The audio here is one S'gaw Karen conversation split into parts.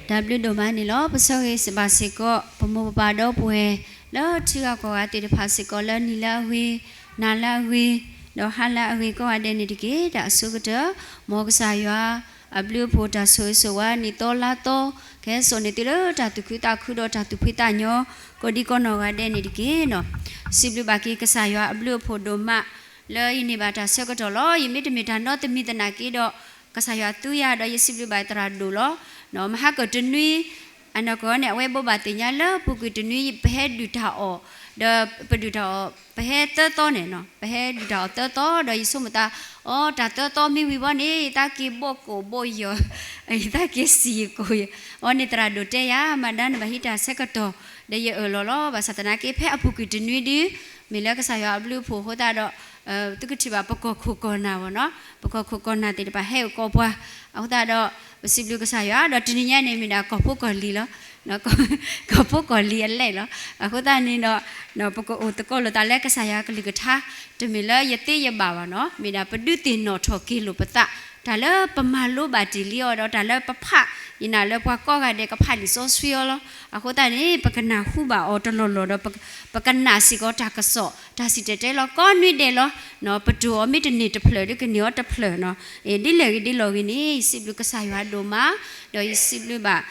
တၢ်ဘျုးဒိၣ်မးန့ၣ်လီၤ. ပဆၢဂ့ၤဘၣ်စ့ၢ်ကီး ပမိၢ်ပပၢ်ဒီပုၢ်ဝဲၢ် လၢထံဂၤကီၢ်ဂၤသ့ၣ်တဖၣ်စ့ၢ်ကီး လၢနံၤလၢအဂ့ၤ, နၤလၢအဂ့ၤ, ဒီးဟါလၢအဂ့ၤကိးဂၤဒဲးန့ၣ်တက့ၢ်. တၢ်အဆိကတၢၢ် မ်ကစၢ်ယွၤအဘျုးအဖှိၣ် တၢ်ဆိၣ်ဂ့ၤဆိၣ်ဝါ နံၣ်သီလါသီ ကဟဲစိာ်န့ၢ်သုလၢတၢ်သူၣ်ခုသးခုဒီးတၢ်သူၣ်ဖှံသးညီ ကိးဒံကိးနီၢ်ဂၤဒဲးန့ၣ်တက့ၢ်နီၤ. စံးဘျုးဘၣ်က့ၤကစၢ်ယွၤအဘျုးအဖှိၣ်ဒိၣ်မး လၢယန့ၢ်ဘၣ်တၢ်ဆၢကတီၢ်လီၤ. ယမ့ၢ်တမ့ၢ်တၢ်နီတမံၤသနာ်က့ဒီး ကစၢ်ယွၤသူယၤဒီးယစံးဘျုးဘၣ်သရၣ်ဒိၣ်လီၤ. မဟါကၢၢ်တနွံ အနီၢ်ကီၢ်န့ၣ် အဝဲဘိးဘၣ်သ့ၣ်ညါလၢပူၤကွံာ်တနွံ ပဟဲဒုၣ်တၢ်အီၣ်, ဒီးပဒုၣ်တၢ်အီၣ် ပဟဲသၢသီန့ၣ်နီၤ, ပဟဲဒုၣ်တၢ်အီၣ်သၢသီ ဒီးယဆိကမိၣ်သး အိ တၢ်သၢသီမ့ၢ်ဝံၤဘီန့ၣ် ယသးက့ၤဘိးကိၢ်ဘိးယီၤ, ယသးက့ၤစံၣ်ယကိာ်ယီၤ, အီန့ၣ်သရၣ်ဒိၣ်တဲယၤ မၤဒါနဘၣ်ဟံးတၢ်ဆၢကတီၢ် ဒီးယအၢၣ်လီၤလီၤ. ဘၣ်ဆၣ်သနာ်က့ ဖဲအပူၤကွံာ်တနွံဒု မ့ၢ်လၢကစၢ်ယွၤအဘျုးအဖှိၣ်အဃိသတးဒီး သုကထံၣ်ဘၣ်ပကီၢ်ခိၣ်ကီၢ်နၢ်ဘၣ်နီၤ, ပကီၢ်ခိၣ်ကီၢ်နၢ်သ့ၣ်တဖၣ်ဟဲအိၣ်ကိးပှၤ, အဃိသတးဒီး ပစံးဘျုးကစၢ်ယွၤ ဒီးတနံၤညါန့ၣ် မ့ၢ်ဒၣ်ကီၢ်ဖိကီၢ်လံၤလီၤ, ကီၢ်ဖိကီၢ်လံၤအလဲၣ်လီၤ. အဃိသတးန့ၣ်ဒီး ပကအိၣ်သကိးလိာ်သးလၢကစၢ်ယွၤကလုၢ်ကထါ တမ့ၢ်လၢယသ့ယဘၣ်ဘၣ်နီၤ, မ့ၢ်ဒၣ်ပဒုးသ့ၣ်နီၣ်ထီၣ်က့ၤလိာ်ပသး တၢ်လၢပမၤလိဘၣ်တ့ၢ်လံအီၤဒီး တၢ်လၢပဖး ယနာ်လၢပှၤကိးဂၤဒဲးကဖးလံာ်စီဆှံအီၤလီၤ. အဃိသတးန့ၣ် ပကနၢ်ဟူဘၣ်အီၤတလီၢ်လီၢ်ဒီး ပကနၣ်စ့ၢ်ကီးတၢ်ကစီၣ် တၢ်စံၣ်တဲၤတဲလီၤကိးနွံဒဲးလီၤ. ပတိၢ်အီၤမ့ၢ်တန့ၢ်တဖျၢၣ်ဒီး ကန့ၢ်အီၤတဖျၢၣ်နီၤ. ဒ်လဲၣ်ဂ့ၤဒ်လဲၣ်ဂ့ၤန့ၣ် ယစံးဘျုးကစၢ်ယွၤဒိၣ်မး, ဒီးယစံးဘျုးဘၣ်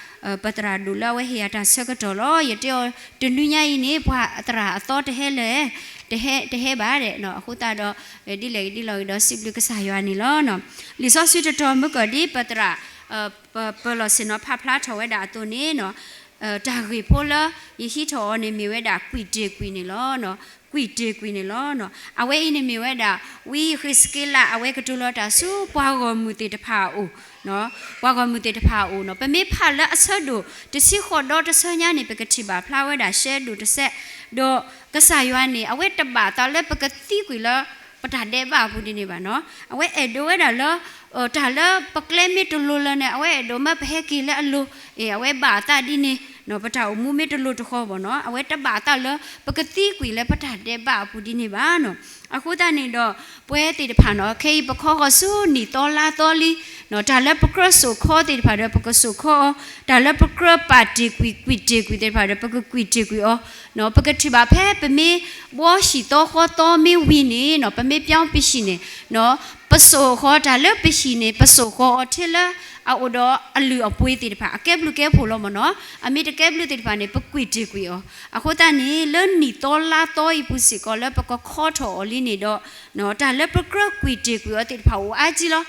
ပသရၣ်ဒိၣ်လၢအဝဲဟ့ၣ်ယၤတၢ်ဆၢကတီၢ်လီၤ. ယတဲအီၤတနွံညါအံၤန့ၣ် ပှၤအသရၣ်အသီတဟဲလၢၤ တဟဲဘၣ်ဒဲးနီၤ. အဃိသတးဒီး ဒ်လဲၣ်ဂ့ၤဒ်လဲၣ်ဂ့ၤဒီးစံးဘျုးကစၢ်ယွၤန့ၣ်လီၤ. လံာ်စီဆှံတတီၤမုၢ်ကီၢ်ဒ်ပသရၣ် ပၢၤလီၢ်ဆ့ၣ်နီၤဖးဖျါထီၣ်ဝဲဒၣ်အသိးန့ၣ် တၢ်ဂ့ၢ်ဖိလၢယဟံးထီၣ်အီၤန့ၣ် မ့ၢ်ဝဲဒၣ်ကွံာ်တ့ၢ်ကွံာ်န့ၣ်လီၤ. ကွံာ်တ့ၢ်ကွံာ်န့ၣ်လီၤ. အဝဲအံၤန့ၣ်မ့ၢ်ဝဲဒၣ် ဝံဃ့းစက့လး အဝဲကတိၤလီၤတၢ်ဆူပှၤဂီၢ်မုၢ်သ့ၣ်တဖၣ်အအိၣ်, ပှၤဂီၢ်မုၢ်သ့ၣ်တဖၣ်အအိၣ်နီၤ. ပမ့ၢ်ဖးလၢအဆၢဒိၣ်တဆံဃိးဒီတဆၢညါန့ၣ် ပကထံၣ်ဘၣ်ဖျါဝဲဒၣ်ရှဲဒိၣ်တစဲး, ဒီးကစၢ်ယွၤန့ၣ် အဝဲတဘၣ်အသးလၢပကသံကွံာ်လၢ ပတၢ်ဒဲးဘးအပူၤဒ်န့ၣ်ဘၣ်နီၤ. အဝဲအဲၣ်ဒိးဝဲဒၣ်လၢ တၢ်လၢပကျဲမ့ၢ်တလိၤလၢၤန့ၣ် အဝဲအဲၣ်ဒိးမၢပဟဲက့ၤလၢအလိၤ, အဝဲဘၣ်အသးဒ်န့ၣ် ပတၢ်အိၣ်မူမ့ၢ်တလိၤတဃီဘၣ်နီၤ အဝဲတဘၣ်အသးလၢ ပကသံကွံာ်လၢပတၢ်ဒဲးဘးအပူၤဒ်န့ၣ်ဘၣ်နီၤ. အဃိသတးန့ၣ်ဒီး ပဝဲသ့ၣ်တဖၣ်နီၤ ခဲအံၤပခီဂီၤဆူနံၣ်သီလါသီလံ, တၢ်လၢပကြၢးစိာ်ခီသ့ၣ်တဖၣ်ဒီး ပကစိာ်ခီအီၤ, တၢ်လၢပကြၢးပာ်တ့ၢ်ကွံာ် ကွံာ်တ့ၢ်ကွံာ်သ့ၣ်တဖၣ်ဒီး ပကကွံာ်တ့ၢ်ကွံာ်အီၤ ပကထံၣ်ဘၣ်ဖဲပမ့ၢ်ဘှီဟံၣ်သီဃီသီမ့ၢ်ဝံၤန့ၣ်နီၤ ပမ့ၢ်ပၠီပဟံၣ်န့ၣ် ပစိာ်ဃီတၢ်လၢပဟံၣ်န့ၣ် ပစိာ်ဃီအီၤထဲလၢအအိၣ်ဒီးအလုၢ်အပှ့ၤသ့ၣ်တဖၣ် အကဲဘျုးကဲဖှိၣ်လီၤမ့ၢ်နီၤ. အမ့ၢ်တကဲဘျုးသ့ၣ်တဖၣ်န့ၣ် ပကွံာ်တ့ၢ်ကွံာ်အီၤ. အဃိသတးန့ၣ် လၢနံၣ်သီလါသီအံၤပူၤစ့ၢ်ကီးလၢပကခီထီၣ်အီၤလံန့ၣ်ဒီး တၢ်လၢပကြၢးကွံာ်တ့ၢ်ကွံာ်အီၤသ့ၣ်တဖၣ်အိၣ်အါကံလီၤ.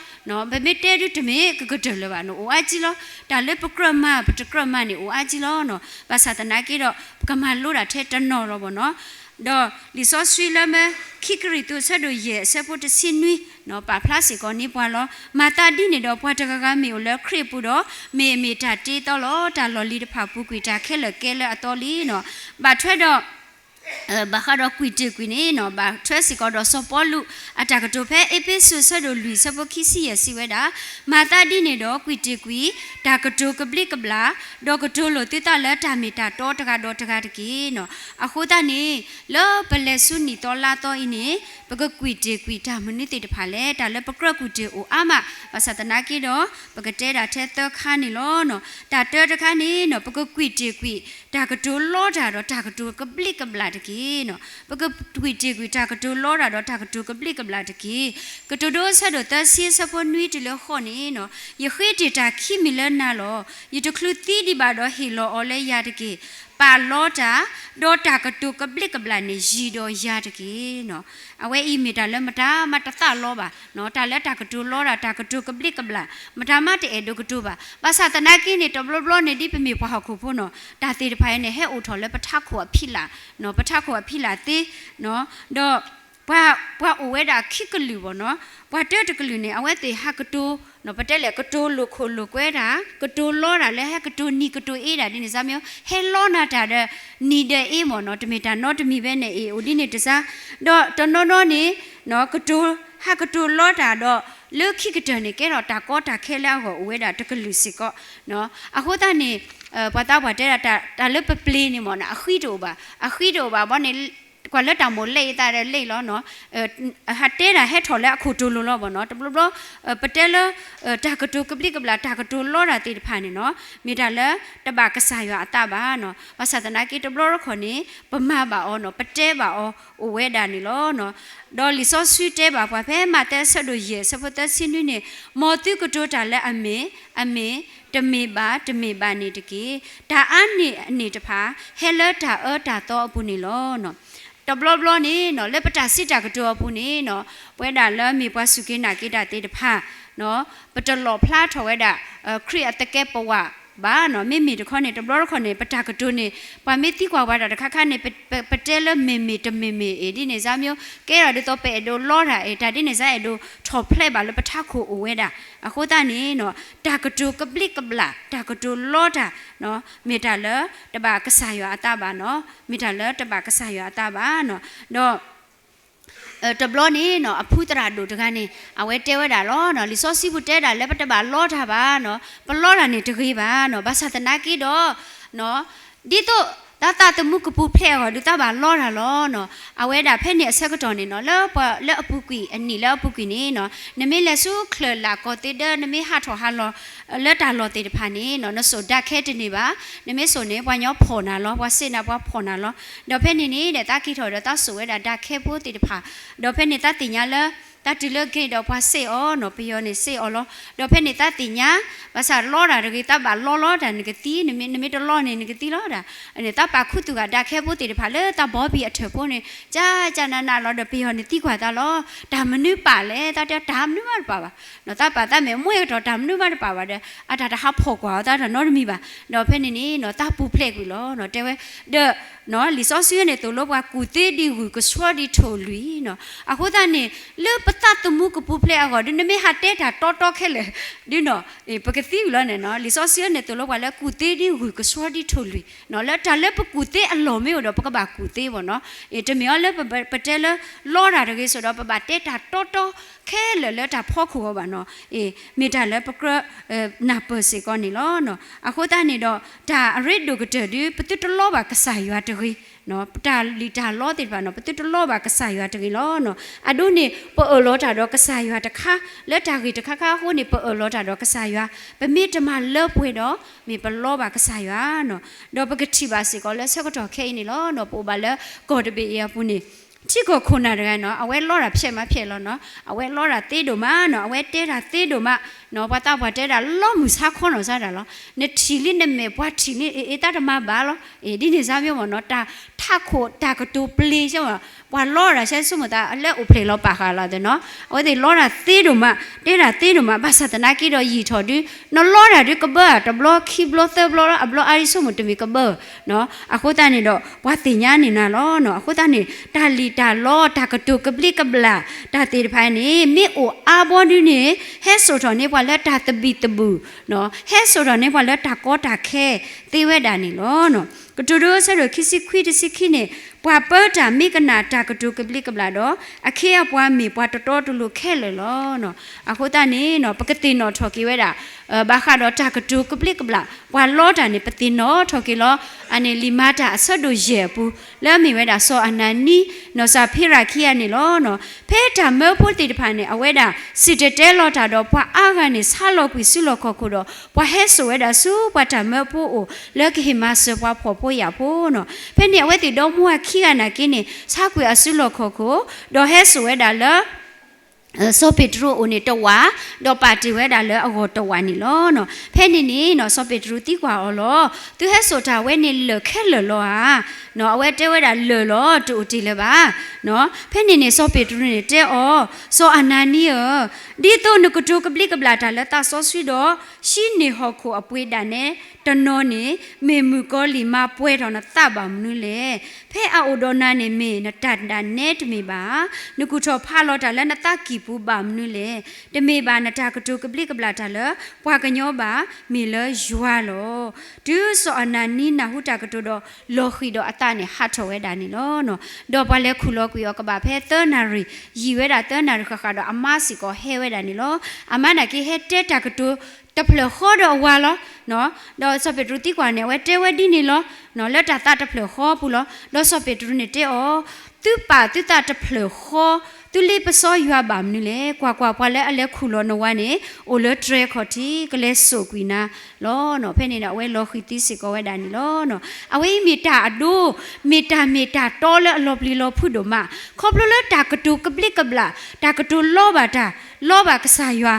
ပမ့ၢ်တဲဒုတမ့ၢ်ကကတၢၢ်လၢၤဘၣ်န့ၣ် အိၣ်အါကံလီၤ. တၢ်လၢပကြၢးမၤ ပတကြၢးမၤန့ၣ် အိၣ်အါကံလီၤ. ဘၣ်ဆၣ်သနာ်က့ဒီး ပကမၤလိဒၣ်ထဲတနီၤလီၤမ့ၢ်နီၤ. ဒီးလံာ်စီဆှံလၢမၢခံကရံၣ်သူးအဆၢဒိၣ်ယဲၢ်အဆၢဖိတဆံနွံ ပာ်ဖျါစ့ၢ်ကီးန့ၢ်ပှၤလီၤ. မၤသးဒ်န့ၣ်ဒီး ပှၤတဂၤဂၤမ့ၢ်အိၣ်လၢခရံာ်အပူၤဒီး မ့ၢ်အမ့ၢ်တၢ်တ့အသီလီၤ. တၢ်လီၢ်လံၤတဖၣ်ပူၤကွံာ်တၢ်ခဲလၢာ်ကဲလၢအသီလံနီၤ. ဘၣ်ထွဲဒီး ဘၣ်ဃးဒီးကွံာ်တ့ၢ်ကွံာ်န့ၣ်နီၤ ဘၣ်ထွဲစ့ၢ်ကီးဒီးစီၤပီလူး အတၢ်ကတိၤဖဲအ့းဖ့းစူးအဆၢဒိၣ်လွံၢ်အဆၢဖိခံဆံယဲၢ်စံးဝဲဒၣ်, မၤသးဒ်န့ၣ်ဒီး ကွံာ်တ့ၢ်ကွံာ် တၢ်ကတိၤကဘျံးကဘျၣ်, ဒီးကတိၤလိာ်သုသးလၢတၢ်မ့ၢ်တၢ်တီတဂၤဒီးတဂၤတက့ၢ်နီၤ. အဃိသတးန့ၣ် လၢပလဲၤဆူနံၣ်သီလါသီအံၤန့ၣ် ပကကွံာ်တ့ၢ်ကွံာ်တၢ်မနုၤသ့ၣ်တဖၣ်လဲၣ်, တၢ်လၢပကြၢးကွံာ်တ့ၢ်အိၣ်အါမး, ဘၣ်ဆၣ်သနာ်က့ဒီး ပကတဲဒၣ်ထဲသၢခါန့ၣ်လီၤ. တၢ်တၢတခါန့ၣ်နီၤ ပကကွံာ်တ့ၢ်ကွံာ် တၢ်ကတိၤလီတၢ်ဒီးတၢ်ကတိၤကဘျံးကဘျၣ်တက့ၢ်နီၤ. ပကကွံာ်တ့ၢ်ကွံာ်တၢ်ကတိၤလီတၢ်ဒီးတၢ်ကတိၤကဘျံးကဘျၣ်တက့ၢ်. ကတိၤဒိအဆၢဒိၣ်သၢဆံအဆၢဖိနွံတုၤလၢဃိးန့ၣ်နီၤ, ယဃ့တ့ၢ်တၢ်ခံမံၤလၢနၤလီၤ. ယတချုးသံဒံးဘၣ်ဒီးဟ့ၣ်လီၤအီၤလၢယၤတက့ၢ်. ပာ်လီတၢ်, ဒီးတၢ်ကတိၤကဘျံးကဘျၣ်န့ၣ် ယံၤဒီးယၤတက့ၢ်နီၤ. အဝဲအံၤမ့ၢ်တၢ်လၢမတၤမးတသးလီဘၣ်, တၢ်လၢတၢ်ကတိၤလီတၢ် တၢ်ကတိၤကဘျံးကဘျၣ် မတၤမးတအဲၣ်ဒိးကတိၤဘၣ်. ဘၣ်ဆၣ်သနာ်က့န့ၣ် တဘျီဘျီန့ၣ် ဒ်ပမ့ၢ်ပှၤဟီၣ်ခိၣ်ဖိနီၤ တၢ်သ့ၣ်တဖၣ်အံၤန့ၣ် ဟဲအိၣ်ထီၣ်လၢပထးခိၣ်အဖံးလာ်, ပထးခိၣ်အဖံးလာ်သ့, ဒီး ပှၤအိၣ်ဝဲဒၣ်ခံကလုာ်ဘၣ်နီၤ, ပှၤတၢတကလုာ်န့ၣ် အဝဲသ့ၣ်ဟးကတိၤ, ပတဲလဲၣ် ကတိၤလိာ်ခိၣ်လိာ်ကွဲတၢ်, ကတိၤလီတၢ်လၢဟဲကတိၤနံၤကတိၤအ့ဒၣ်ဒ်န့ၣ် စါမ့ၢ် ဟဲလီနၤတၢ်ဒီး နံၤဒီးအ့မ့ၢ်နီၤ, တမ့ၢ်တၢ်နီတမံၤဘဲန့ၣ်အ့ၣ် အိၣ်ဒ်န့ၣ်တစါ, ဒီးတနီၤနီၤန့ၣ် ကတိၤ ဟးကတိၤလီတၢ်ဒီး လၢခံကတၢၢ်န့ၣ် ကဲထီၣ်တၢ်ကီတၢ်ခဲလၢအဂီၢ်အိၣ်ဝဲဒၣ်တကလုာ်စ့ၢ်ကီး, အဃိသတးန့ၣ် ပှၤသးပှၢ်တဲဒၣ် တၢ်လၢပပျ့ၤန့ၣ်မ့ၢ်နီၤ အဃံတအိၣ်ဘၣ်, အဃံတအိၣ်ဘၣ်ဘီန့ၣ် ကွၢ်လၢတၢ်မိၣ်လဲၣ်အသးဒီးလဲၣ်လီၤနီၤ, ဟးတဲတၢ်ဟဲထီၣ်လၢအခိၣ်တိလိၤလီၤဘၣ်နီၤ. တဘျီဘျီ ပတဲလၢ တၢ်ကတိၤကဘျံးကဘျၣ် တၢ်ကတိၤလီတၢ်သ့ၣ်တဖၣ်န့ၣ်နီၤ, မ့ၢ်တၢ်လၢတဘၣ်ကစၢ်ယွၤအသးဘၣ်နီၤ. ဘၣ်ဆၣ်သနာ်က့ တဘျီတခီၣ်န့ၣ် ပမၤဘၣ်အီၤနီၤ, ပတဲဘၣ်အီၤအိၣ်ဝဲဒၣ်န့ၣ်လီၤနီၤ. ဒီးလံာ်စီဆှံတဲဘၣ်ပှၤဖဲမးသဲအဆၢဒိၣ်ယဲၢ် အဆၢဖိသၢဆံနွံန့ၣ်, မ်သုကတိၤတၢ်လၢအမ့ၢ်, အမ့ၢ်, တမ့ၢ်ဘၣ်, တမ့ၢ်ဘၣ်န့ၣ်တက့ၢ်. တၢ်အါန့ၢ်အန့ၣ်တဖၣ် ဟဲလၢတၢ်အၢတၢ်သီအပူၤန့ၣ်လီၤ. တဘျီဘျီန့ၣ်နီၤ လၢပတၢ်စံးတၢ်ကတိၤအပူၤန့ၣ်နီၤ, ပဝဲဒၣ်လၢမ့ၢ်ပှၤစူၢ်က့ၤနာ်က့ၤတၢ်သ့ၣ်တဖၣ် ပတလီၣ်ဖျါထီၣ်ဝဲဒၣ် ခရံာ်အသကဲးပဝးဘၣ်နီၤ. မ့မ့ၢ်တခီန့ၣ် တဘျီတခီၣ်န့ၣ် ပတၢ်ကတိၤန့ၣ် ပှၤမ့ၢ်သံကွၢ်ပှၤတၢ်တခါခါန့ၣ် ပတဲလၢမ့ၢ်မ့ၢ်တမ့ၢ်မ့ၢ်အံၤ ဒ်န့ၣ်စါမ့ၢ် ကဲထီၣ်ဒ်သိးပအဲၣ်ဒိးလီတၢ်အံၤ တၢ်ဒ်န့ၣ်စါ အဲၣ်ဒိးထီၣ်ဖျဲးဘၣ်လၢပထးခိၣ်အိၣ်ဝဲဒၣ်. အဃိသတးန့ၣ်နီၤ တၢ်ကတိၤကဘျံးကဘျၣ် တၢ်ကတိၤလီတၢ် မ့ၢ်တၢ်လၢတဘၣ်ကစၢ်ယွၤအသးဘၣ်နီၤ, မ့ၢ်တၢ်လၢတဘၣ်ကစၢ်ယွၤအသးဘၣ်နီၤ. ဒီး တဘျီန့ၣ်နီၤ အဖုသရၣ်ဒိၣ်တဂၤန့ၣ် အဝဲတဲဝဲဒၣ်လီၤနီၤ, လံာ်စီဆှံပူၤတဲဒၣ်လၢပတဘၣ်လီတၢ်ဘၣ်နီၤ, ပလီတၢ်န့ၣ်တဂ့ၤဘၣ်နီၤ. ဘၣ်ဆၣ်သနာ်က့ဒီး ဒ်သိးတၢ်သးသမူကပူၤဖျဲးအဂီၢ် ဒုးတၢ်ဘၣ်လီတၢ်လီၤနီၤ. အဝဲဒၣ်ဖဲန့ၣ်အဆၢကတီၢ်န့ၣ်နီၤ လၢပှၤလၢအပူၤကွံာ် အနံၣ်လၢအပူၤကွံာ်န့ၣ်နီၤ နမ့ၢ်လဲၤဆူချၢၣ်လၢ်ကီၢ်သ့ဒီး နမ့ၢ်ဟးထီၣ်ဟးလီၤ လၢတၢ်လီၢ်သ့ၣ်တဖၣ်န့ၣ်နီၤ နစိာ်ဒၣ်ခဲတန့ၢ်ဘၣ်. နမ့ၢ်စိာ်န့ၣ် ပှၤညီဖီၣ်နၤလီၤ, ပှၤစံးနၤ ပှၤဖီၣ်နၤလီၤ. ဒီးဖဲန့ၣ်န့ၣ်ဒီး သးက့ၤထီၣ်ဒီး သးစိာ်ဝဲဒၣ်ဒၣ်ခဲဖိသ့ၣ်တဖၣ်, ဒီးဖဲန့ၣ်သးသ့ၣ်ညါလၢ တၢ်တုၤလၢက့ၤဒီးပှၤစံးအီၤနီၤ, ပယီၤန့ၣ်စံးအီၤလီၤ. ဒီးဖဲန့ၣ်သးသ့ၣ်ညါ ဘၣ်ဆၣ်လီတၢ်တဂ့ၤ သးဘၣ်လီလီတၢ်နကသံ, နမ့ၢ်တလီန့ၣ်နကသံလီၤဒၣ်. န့ၣ်သးပာ်ခူသူၣ်ဂာ်ဒၣ်ခဲဖိသ့ၣ်တဖၣ်လၢသးဘီဘံၣ်အထၢၣ်ဖိန့ၣ် ကၢ်ကၢ်နးနးလီၤ. ဒီးပယီၤန့ၣ်သံကွၢ်သးလီၤ, တၢ်မနုၤပာ်လဲၣ်, သးတဲ တၢ်မနုၤမးတပာ်ဘၣ်နီၤ, သးပာ်သးမ့ၢ်အမူအကတီၢ် တၢ်မနုၤမးတပာ်ဘၣ်ဒီး အတၢ်တဟးဖီၣ်ကွၢ်အီၤသးတၢ်နီတမံၤဘၣ်. ဒီးဖဲန့ၣ်န့ၣ်နီၤ သးပူၤဖျဲးကွံာ်လီၤနီၤ တဲဝဲ ဒီး လံာ်စီဆှံန့ၣ်သိၣ်လိပှၤ ကူၣ်သ့ဒ်ဂုၢ် ကဆှီဒ်ထိၣ်လွံၢ်နီၤ. အဃိသတးန့ၣ် လၢပသးသမူကပူၤဖျဲးအဂီၢ်ဒီး နမ့ၢ်ဟးတဲတၢ်တီတီခဲလၢာ်ဒုနီၤ ပကသံဝံၤလီၤန့ၣ်နီၤ. လံာ်စီဆှံန့ၣ်သိၣ်လိပှၤလၢ ကူၣ်သ့ဒ်ဂုၢ် ကဆှီဒ်ထိၣ်လွံၢ်နီၤ. လၢတၢ်လၢပကူၣ်သ့အလီၢ်မ့ၢ်အိၣ်ဒီး ပကဘၣ်ကူၣ်သ့ဘၣ်နီၤ. တမ့ၢ်အီၤလၢပတဲလၢ လီတၢ်တဂ့ၤစိၤဒီး ပဘၣ်တဲတၢ်တီတီခဲလၢာ်လၢတၢ်ဖီခိၣ်အဂီၢ်ဘၣ်နီၤ. မ့ၢ်တၢ်လၢပကြၢး နၢ်ပၢၢ်စ့ၢ်ကီးန့ၣ်လီၤ. အဃိသတးန့ၣ်ဒီး တၢ်အရ့ဒိၣ်ကတၢၢ်ဒီး ပသုတလီဘၣ်ကစၢ်ယွၤတဂ့ၤ, ပတၢ်လံၣ်တၢ်လီသ့ၣ်တဖၣ်နီၤ ပသုတလီဘၣ်ကစၢ်ယွၤတဂ့ၤလီၤ. အဒိန့ၣ် ပအၢၣ်လီၤတၢ်ဒီးကစၢ်ယွၤတခါ လၢတၢ်ဂ့ၢ်တခါခါအဃိန့ၣ် ပအၢၣ်လီၤတၢ်ဒီးကစၢ်ယွၤ, ပမ့ၢ်တမၤလၢပှဲၤဒီး မ့ၢ်ပလီဘၣ်ကစၢ်ယွၤနီၤ. ဒီးပကထံၣ်ဘၣ်စ့ၢ်ကီးလၢဆၢကတီၢ်ခဲအံၤန့ၣ်လီၤ. ပအိၣ်ဘၣ်လၢကီၢ်တဘ့ၣ်အံၤအပူၤန့ၣ် ထံကီၢ်ခိၣ်နၢ်တဂၤနီၤ အဝဲလီတၢ်ဖျဲးမးဖျဲးလီၤနီၤ, အဝဲလီတၢ်သ့ဒိၣ်မးနီၤ, အဝဲတဲတၢ်သ့ဒိၣ်မးနီၤ, ပှၤသးပှၢ်တဲဒၣ် လီမုၢ်ဆါခီနီၤစါတၢ်လီၤ. နထံၣ်လံနမဲာ်ပှၤထံၣ်လံ အ့ အ့ တၢ်တမၤဘၣ်လီၤ. အ့ ဒ်န့ၣ်စါမ့ၢ်မ့ၢ်နီၤ တၢ်ထးခိၣ်တၢ်ကတိၤပျ့ၤစ့ၢ်မး, ပှၤလီတၢ်ဆဲဆိကမိၣ်သးလၢအိၣ်ဖျဲၣ်လီၤပာ်ဃာ်လီၤသ့ၣ်နီၤ, အဝဲသ့ၣ်လီတၢ်သ့ဒိၣ်မး တဲတၢ်သ့ဒိၣ်မး, ဘၣ်ဆၣ်သနာ်က့ဒီးယံာ်ထီၣ်ဒု နလီတၢ်ဒုကဘၢဧါ တဘျီခံဘျီ သၢဘျီလီၤ အဘျီအါဒ်ဆိကမိၣ်တမ့ၢ်ကဘၢ အဃိသတးန့ၣ်ဒီး ပှၤသ့ၣ်ညါန့ၢ်နၤလီၤ. အဃိသတးန့ၣ် တၢ်လံၣ်တၢ်လီ တၢ်ကတိၤကဘျံးကဘျၣ် တၢ်သ့ၣ်တဖၣ်န့ၣ် မ့ၢ်အိၣ်အါဘီဒုန့ၣ် ဟဲစိာ်ထီၣ်န့ၢ်ပှၤလၢတၢ်သဘံၣ်သဘုၣ်, ဟဲစိာ်ထီၣ်န့ၢ်ပှၤလၢတၢ်ကီတၢ်ခဲသ့ဝဲဒၣ်န့ၣ်လီၤ. ကတိၤဒိအဆၢဒိၣ်ခံဆံခွံတဆံခံန့ၣ် ပှၤပၢတၢ်မ့ၢ်ကနၣ်တၢ်ကတိၤကဘျံးကဘျၣ်ဒီး အခ့အပှၤမ့ၢ်ပှၤတတီတလိၤခဲလၢာ်လီၤ. အဃိသတးန့ၣ် ပကသ့ၣ်နီၣ်ထီၣ်က့ၤဝဲဒၣ် ဘၣ်ဃးဒီးတၢ်ကတိၤကဘျံးကဘျၣ် ပှၤလီတၢ်န့ၣ် ပသ့ၣ်နီၣ်ထီၣ်က့ၤလီၤ. အန့ၣ်လံာ်မၤတၢ်အဆၢဒိၣ်ယဲၢ်အပူၤ လၢအမ့ၢ်ဝဲဒၣ်စီၤအနၤနံ နီၢ်စၤဖံရၤခံဂၤန့ၣ်လီၤ. ဖဲတၢ်မၢဖိသ့ၣ်တဖၣ်န့ၣ် အဝဲဒၣ်စံၣ်တဲၤတဲလီၤတၢ်ဒီးပှၤအါဂၤန့ၣ် ဆါလီၤကွံာ်စုလီၢ်ခီၣ်ခိၣ်ဒီး ပှၤဟဲစိာ်ဝဲဒၣ်ဆူပှၤတၢ်မၢဖိအအိၣ် လၢကဟ့ၣ်မၤစၢၤပှၤဖှီၣ်ဖိယာ်ဖိနီၤ. ဖဲန့ၣ်အဝဲသ့ၣ်ဒီမါဝၤခံဂၤနာ်က့န့ၣ် ဆါကွံာ်အစုလီၢ်ခီၣ်ခိၣ် ဒီးဟဲစိာ်ဝဲဒၣ်လၢ စီၤပ့းတရူးအအိၣ်န့ၣ်တဝာ်, ဒီးပာ်တ့ၢ်ဝဲဒၣ်လၢအဂီၢ်တဝာ်န့ၣ်လီၤ. ဖဲန့ၣ်န့ၣ်နီၤ စီၤပ့းတရူးသံကွၢ်အီၤလီၤ. သုဟဲစိာ်တၢ်ဝဲန့ၣ်လၢာ်ခဲလၢာ်လီၤဧါ. အဝဲတဲဝဲဒၣ်လၢာ်လီၤ တအိၣ်တ့ၢ်လၢၤဘၣ်. ဖဲန့ၣ်န့ၣ် စီၤပ့းတရူးန့ၣ်တဲအီၤ, စီၤအနၤနံဧၢ, ဒ်သိးနကတိၤကဘျံးကဘျၣ်တၢ်လၢသးစီဆှံဒီး ဟံးန့ၢ်ဟီၣ်ခိၣ်အပှ့ၤဒၣ်နဲတနီၤန့ၣ် မ့ၢ်မုၣ်ကီၤလံၢ်မၤပှဲၤထီၣ်နသးဘၣ်မနုၤလဲၣ်. ဖဲအအိၣ်ဒီးနၤန့ၣ်မ့ၢ်နတၢ်ဒၣ်နဲတမ့ၢ်ဘၣ်ဧါ. နကူၣ်ထီၣ်ဖးလီၤတၢ်လၢနသးကံၢ်ပူၤဘၣ်မနုၤလဲၣ်. တမ့ၢ်ဘၣ်နတၢ်ကတိၤကဘျံးကဘျၣ်တၢ်လၢပှၤကညီဘၣ်, မ့ၢ်လၢယွၤလီၤ. တုၤစီၤအနၤနံနၢ်ဟူတၢ်ကတိၤဒီး လီၤဃံၤဒီးအသးန့ၣ်ဟးထီၣ်ဝဲဒၣ်န့ၣ်လီၤ. ဒီးပှၤလဲၤခူၣ်လီၤကွံာ်အီၤကဘၣ်ဖဲသၢနၣ်ရံၣ်, ယံာ်ဝဲဒၣ်သၢနၣ်ရံၣ်ဃၣ်ဃၣ်ဒီး အမါစ့ၢ်ကီးဟဲဝဲဒၣ်န့ၣ်လီၤ. အမါနာ်က့ဟဲတဲတၢ်ကတိၤတဖျၢၣ်ဃီဒီးအဝၤလီၤ. ဒီးစီၤပ့းတရူးသံကွၢ်န့ၣ် အဝဲတဲဝဲဒ်န့ၣ်လီၤ. လၢတၢ်သးတဖျၢၣ်ဃီပူၤလီၤ. ဒီးစီၤပ့းတရူးန့ၣ်တဲအီၤ, သုပာ်သုသးတဖျၢၣ်ဃီ, သုလ့ပစီယွၤဘၣ်မနုၤလဲၣ်. ကွၢ်ကွၢ်, ပှၤလၢအလဲၤခူၣ်လီၤနဝၤန့ၣ် အိၣ်လၢတြဲၤခီၣ်ထံး, ကလဲၤစိာ်ကွံာ်နၤလီၤ. ဖဲန့ၣ်ဒီး အဝဲလီၤဃံၤသံစ့ၢ်ကီးဝဲဒၣ်န့ၣ်လီၤ. အဝဲအံၤမ့ၢ်တၢ်အဒိ, မ့ၢ်တၢ်မ့ၢ်တၢ်တီလၢအလီၤပျံၤလီၤဖုးဒိၣ်မး, ခီဖျိလၢတၢ်ကတိၤကဘျံးကဘျၣ်, တၢ်ကတိၤလီဘၣ်တၢ်, လီဘၣ်ကစၢ်ယွၤ,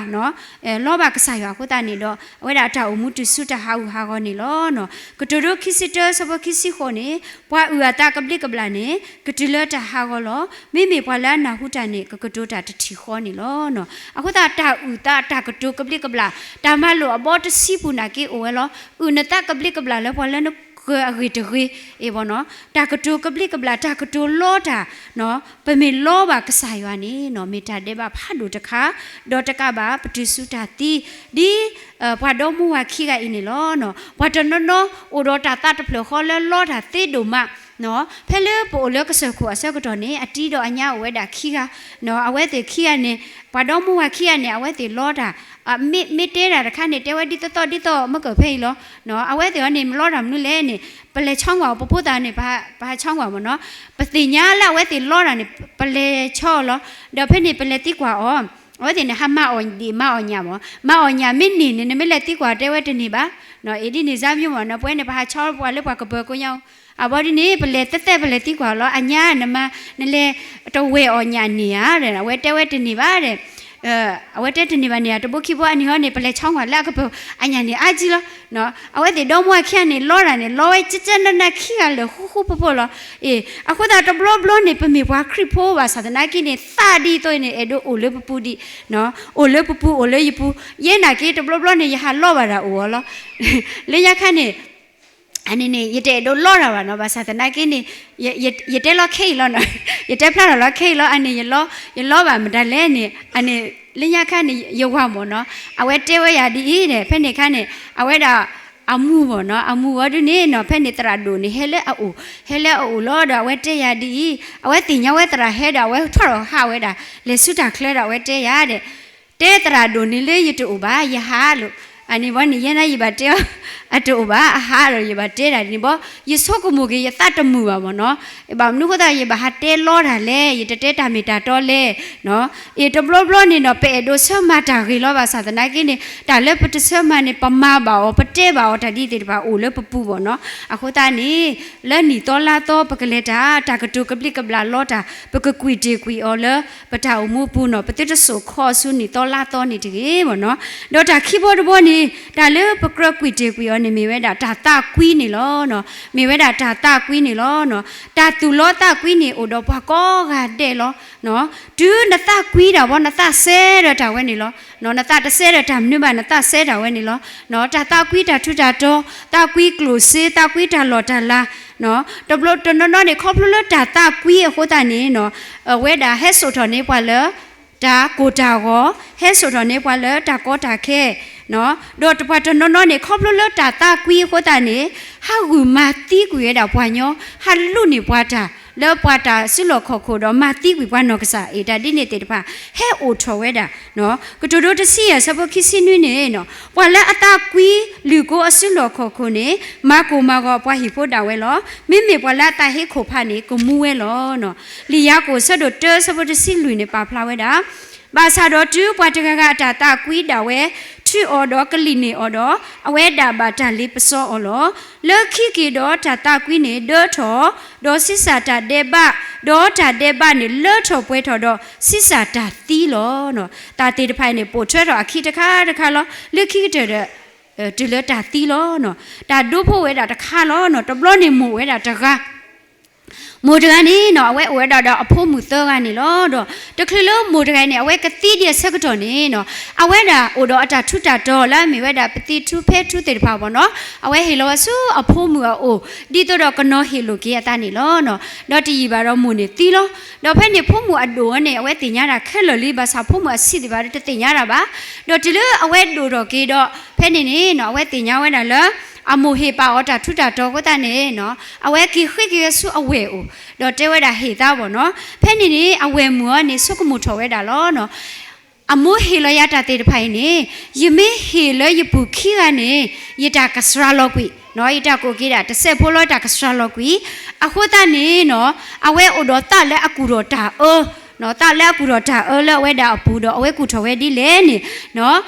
လီဘၣ်ကစၢ်ယွၤအဃိသတးန့ၣ်ဒီး အဝဲဒၣ်အတၢ်အိၣ်မူတုၤဆူတၢ်ဟးဂူာ်ဟးဂီၤန့ၣ်လီၤ. ကတိၤဒိခံဆံတၢ ဆၢဖိခံဆံဃိးန့ၣ်, ပှၤအုၣ်အသးကဘျံးကဘျၣ်န့ၣ် ကတုၤလၢတၢ်ဟးဂီၤလီၤ. မ့မ့ၢ်ပှၤလၢအနၢ်ဟူတၢ်န့ၣ် ကကတိၤတၢ်တထံၣ်ဃီန့ၣ်လီၤ. အဃိသတး တၢ်အုၣ်သး တၢ်ကတိၤကဘျံးကဘျၣ်, တၢ်မၤလိာ်အဘီတဆံပူၤနာ်က့အိၣ်ဝဲလီၤ. အုၣ်နသးကဘျံးကဘျၣ်လၢပှၤလၢနဃၢၤအဂ့ၢ်တဂ့ၤအံၤဘၣ်နီၤ, တၢ်ကတိၤကဘျံးကဘျၣ်, တၢ်ကတိၤလီတၢ်, ပမ့ၢ်လီဘၣ်ကစၢ်ယွၤန့ၣ် မ့ၢ်တၢ်ဒဲးဘးဖးဒိၣ်တခါ, ဒီးတကးဘၣ် ပတုၤဆူတၢ်သံ, ဒ်ပှၤဒီမါဝၤခံဂၤအံၤန့ၣ်လီၤ. ပှၤတနီၤနီၤအိၣ်ဒီးတၢ်သးတဖျၢၣ်ဃီလၢလီတၢ်သ့ဒိၣ်မး, ဖဲလၢပအိၣ်လၢကစၢၢ်ခိၣ်အဆၢကတီၢ်န့ၣ် အတံၤဒီးအညါအိၣ်ဝဲဒၣ်ခံဂၤ, အဝဲသ့ၣ်ခံဂၤန့ၣ်, ပှၤဒီမါဝၤခံဂၤန့ၣ် အဝဲသ့ၣ်လီတၢ်, မ့ၢ်တဲတၢ်တခါန့ၣ် တဲဝဲဒ်သိးသိးဒ်သိးမ့ၢ်ကၢၢ်ဖဲအံၤလီၤ. အဝဲသ့ၣ်အီၤန့ၣ် မ့ၢ်လီတၢ်မနုၤလဲၣ်န့ၣ် ပလဲၤဆီကွၢ်အီၤ, ပဖိသၣ်န့ၣ် ပဟးဆီကွၢ်မ့ၢ်နီၤ, ပသ့ၣ်ညါလၢအဝဲသ့ၣ်လီတၢ်န့ၣ် ပလဲၤဆီအီၤလီၤ. ဒီးဖဲန့ၣ် ပလဲၤသံကွၢ်အီၤ, အဝဲသ့ၣ်န့ၣ် ဟးမၤအီၣ်ဒံးမၤအီၣ်ညၣ်မ့ၢ်, မၤအီၣ်ညၣ်မ့ၢ်န့ၢ်န့ၣ် နမ့ၢ်လဲၤသံကွၢ်တဲဝဲတန့ၢ်ဘၣ်, အ့ၣ်ဒ်န့ၣ် စၢ်မံမ့ၢ်နီၤ, ပဝဲန့ၣ် ပဟးဆီပှၤလၢပှၤကပၢၤကိးညါ, အဘီဒ်န့ၣ် ပလဲၤသဲသဲ ပလဲၤသံကွၢ်လီၤ, အညါနမၤ နလဲၤတဝဲၢ်အီၣ်ညၣ်န့ၢ်ဧါ, အဝဲတဲဝဲတန့ၢ်ဘၣ်ဒီး အဝဲတဲတန့ၢ်ဘၣ်န့ၣ် တဘိခံဘိအန့ၣ်ဟီန့ၣ် ပလဲၤဆီကွၢ်လၢအကပၢၤအညၣ်န့ၣ်အါကံလီၤ. အဝဲသ့ၣ်ဒီမါဝၤခံဂၤန့ၣ် လီတၢ်န့ၣ် လီဝဲကကနနခံဂၤလၢာ်ဃူဃူဖိးဖိးလီၤ. အ့ၣ် အဃိသတးတဘျီဘျီန့ၣ် ပမ့ၢ်ပှၤခရံာ်ဖိဘၣ်ဆၣ်သနာ်က့န့ၣ် သးဒ်သိးန့ၣ် အဲၣ်ဒိးအိၣ်လၢပပူၤဒံး, အိၣ်လၢပပူၤ အိၣ်လၢယပူၤ, ယဲနာ်က့တဘျီဘျီန့ၣ် ယဟးလီဘၣ်တၢ်အိၣ်အီၤလီၤ. လၢညါခါန့ၣ် အန့ၣ်န့ၣ် ယတအဲၣ်ဒိးလီတၢ်ဘၣ်နီၤ, ဘၣ်ဆၣ်သနာ်က့န့ၣ် ယတဲလီခဲအံၤလီၤနီၤ, ယတဲဖျါထီၣ်လီခဲအံၤလီၤ, အန့ၣ် ယလီဘၣ်မတၤလဲၣ်န့ၣ်, အန့ၣ် လၢညါခါန့ၣ် ယဝၤမ့ၢ်နီၤ, အဝဲတဲဝဲယၤဒ်အံၤဒီး ဖဲန့ၣ်ခါန့ၣ် အဝဲဒၣ်အမူမ့ၢ်နီၤ, အမူဝဲဒ်န့ၣ်နီၤ, ဖဲန့ၣ်သရၣ်ဒိၣ်န့ၣ် ဟဲလၢအအိၣ်, ဟဲလၢအအိၣ်လီၤဒီး အဝဲတဲယၤဒ်အံၤ, အဝဲသ့ၣ်ညါဝဲသရၣ်ဟဲဒီး အဝဲထီၣ်ထီၣ်ဟးဝဲဒၣ် လဲၤဆူတၢ်ချၢဒီး အဝဲတဲယၤဒီး တဲသရၣ်ဒိၣ်န့ၣ်လၢယတအိၣ်ဘၣ်, ယဟးလီၤ. အန့ၣ်ဘီန့ၣ် ယဲန့ၣ်ယဘၣ်တဲအီၤ အတအိၣ်ဘၣ်, အဟးဒီးယဘၣ်တဲဒၣ်န့ၣ်ဘီ, ယဆိကမိၣ်က့ၤ ယသးတမုာ်ဘၣ်မ့ၢ်နီၤ, ဘၣ်မနုၤဃိသတး ယဘၣ်ဟးတဲလီတၢ်လဲၣ်, ယတတဲတၢ်မ့ၢ်တၢ်တီလဲၣ်. အ့ၣ် တဘျီဘျီန့ၣ်နီၤ ပအဲၣ်ဒိးဆၢမၤတၢ်ဂ့ၤလီၤ, ဘၣ်ဆၣ်သနာ်က့န့ၣ် တၢ်လၢပတဆၢမၤန့ၣ် ပမၤဘၣ်အီၤ ပတဲဘၣ်အီၤ တၢ်ဒ်သ့ၣ်တဖၣ်အိၣ်လၢပပူၤမ့ၢ်နီၤ. အဃိသတးန့ၣ် လၢနံၣ်သီလါသီ ပကလဲၤတၢ် တၢ်ကတိၤကဘျံးကဘျၣ်လီတၢ် ပကကွံာ်တ့ၢ်ကွံာ်အီၤလၢ ပတၢ်အိၣ်မူပူၤနီၤ, ပသုတစိာ်ခီအီၤဆူနံၣ်သီလါသီန့ၣ်တဂ့ၤမ့ၢ်နီၤ. ဒီးတၢ်ခံဘီတဘီန့ၣ် တၢ်လၢပကြၢးကွံာ်တ့ၢ်ကွံာ်အီၤန့ၣ် မ့ၢ်ဝဲဒၣ်တၢ်သးကွံန့ၣ်လီၤ. မ့ၢ်ဝဲဒၣ်တၢ်သးကွံန့ၣ်လီၤ. တၢ်သူၣ်လီသးကွံန့ၣ်အိၣ်ဒီးပှၤကိးဂၤဒဲးလီၤ. တုၤနသးကွံတၢ်ဘီ နသးစဲဒီးတၢ်ဝဲန့ၣ်လီၤ. နသးတစဲဒီးတၢ်မနုၤဘၣ် နသးစဲတၢ်ဝဲန့ၣ်လီၤ. တၢ်သးကွံတၢ်ထူးတၢ်တီၤ, သးကွံကျိၣ်စ့, သးကွံတၢ်လီၢ်တၢ်လၤ, တဘျီတနီၤနီၤန့ၣ် ခီဖျိလၢတၢ်သးကွံအဃိသတးန့ၣ် အဝဲဒၣ်ဟဲစိာ်ထီၣ်န့ၢ်ပှၤလၢ တၢ်ကိၢ်တၢ်ဂီၤ, ဟဲစိာ်ထီၣ်န့ၢ်ပှၤလၢတၢ်ကီတၢ်ခဲ, ဒီးပှၤတနီၤနီၤန့ၣ် ခီဖျိလၢတၢ်သးကွံအဃိသတးန့ၣ် ဟးဂုာ်မၤသံကွံာ်ဝဲဒၣ်ပှၤညီ, ဟးလူန့ၢ်ပှၤတၢ် လၢပှၤတၢ်စုလီၢ်ခီၣ်ခိၣ်ဒီး မၤသံကွံာ်ပှၤနီၢ်ကစၢ်အံၤ တၢ်ဒ်န့ၣ်သ့ၣ်တဖၣ် ဟဲအိၣ်ထီၣ်ဝဲဒၣ်. ကတိၤဒိတဆံယဲၢ် ဆၢဖိခံဆံနွံန့ၣ် ပှၤလၢအသးကွံလုၢ်ကိအစုလီၢ်ခီၣ်ခိၣ်န့ၣ် မၤကိၢ်မၤဂီၤအပှၤဟံၣ်ဖိဒၣ်ဝဲလီၤ. မ့မ့ၢ်ပှၤလၢအသးဟ့ခိၣ်ဖးန့ၣ် ကမူဝဲလီၤ. လံာ်ယၤကိာ် ဆၢဒိၣ်တၢ ဆၢဖိတဆံလွံၢ်န့ၣ် ပာ်ဖျါဝဲဒၣ် ဘၣ်ဆၣ်ဒီးတုၤပှၤတဂၤဂၤအတၢ်သးကွံဒၣ်ဝဲ ထုးအီၤဒီးကလံၣ်န့ၢ်အီၤဒီး အဝဲဒၣ်ဘၣ်တၢ်လ့ပစီအီၤလီၤ. လၢခံက့ၤဒီးတၢ်သးကွံန့ၣ်ဒၢထီၣ်, ဒီးဆံးစၢ်တၢ်ဒဲးဘး, ဒီးတၢ်ဒဲးဘးန့ၣ်လၢထီၣ်ပှဲၤထီၣ်ဒီး ဆံးစၢ်တၢ်သံလီၤ. တၢ်သ့ၣ်တဖၣ်အံၤန့ၣ် ပိာ်ထွဲထီၣ်အခံတခါတခါလီၤ. လၢခံကတၢၢ်ဒီး တုၤလၢတၢ်သံလီၤ. တၢ်ဒိဖိၣ်ဝဲဒၣ်တခါလီၤ. တဘျီန့ၣ်မိၢ်ဝဲဒၣ်တဂၤ မိၢ်တဂၤန့ၣ်နီၤ အဝဲအိၣ်ဝဲဒၣ်ဒီးအဖိမုၣ်သၢဂၤန့ၣ်လီၤ. ဒီးတချုးလၢမိၢ်တဂၤန့ၣ် အဝဲကသံဒံးအဆၢကတီၢ်န့ၣ်နီၤ အဝဲဒၣ်အိၣ်ဒီးအတၢ်ထူးတၢ်တီၤလၢအမ့ၢ်ဝဲဒၣ်ပသံထူဖဲထူသ့ၣ်တဖၣ်ဘၣ်နီၤ အဝဲဟ့ၣ်လီၤဝဲဆူအဖိမုၣ်အအိၣ် ဒ်သိးဒီးကနီၤဟ့ၣ်လိာ်က့ၤအသးန့ၣ်လီၤ. ဒီးတယံာ်ဘၣ်ဒီးမိၢ်န့ၣ်သံလီၤ. ဒီးဖဲန့ၣ်ဖိမုၣ်အဒိၣ်န့ၣ် အဝဲသ့ၣ်ညါတၢ်ခဲလၢာ်လံ ဘၣ်ဆၣ်ဖိမုၣ်အဆံးသ့ၣ်တဖၣ်တသ့ၣ်ညါတၢ်ဘၣ်. ဒီးတုၤလၢအဝဲဒိၣ်ထီၣ်က့ၤဒီး ဖဲန့ၣ်န့ၣ်နီၤ အဝဲသ့ၣ်ညါဝဲဒၣ်လၢ အမိၢ်ဟ့ၣ်ပာ်အီၤတၢ်ထူးတၢ်တီၤအဃိသတးန့ၣ်နီၤ အဝဲက့ၤဃ့က့ၤဝဲဆူအဝဲၢ်အိၣ် ဒီးတဲဝဲဒၣ်ဟ့ၣ်သးဘၣ်နီၤ. ဖဲန့ၣ်န့ၣ် အဝဲၢ်မုၣ်အီၤန့ၣ် ဆိကမိၣ်ထီၣ်ဝဲဒၣ်လီၤ. အမိၢ်ဟ့ၣ်လီၤယၤတၢ်သ့ၣ်တဖၣ်အံၤန့ၣ် ယမ့ၢ်ဟ့ၣ်လၢယပုၢ်ခံဂၤန့ၣ် ယတၢ်ကစှၤလီၤကွံာ် ယတၢ်ကိးက့ၤဒၣ် တစဲးဖိလီၤ တၢ်ကစှၤလီၤကွံာ်. အဃိသတးန့ၣ်နီၤ အဝဲအိၣ်ဒီးသးလၢအကူၣ်ထီၣ်တၢ်အၢ, သးလၢအကူၣ်ထီၣ်တၢ်အၢလၢအဝဲဒၣ်အပူၤဒီး အဝဲကူၣ်ထီၣ်ဝဲဒ်လဲၣ်န့ၣ်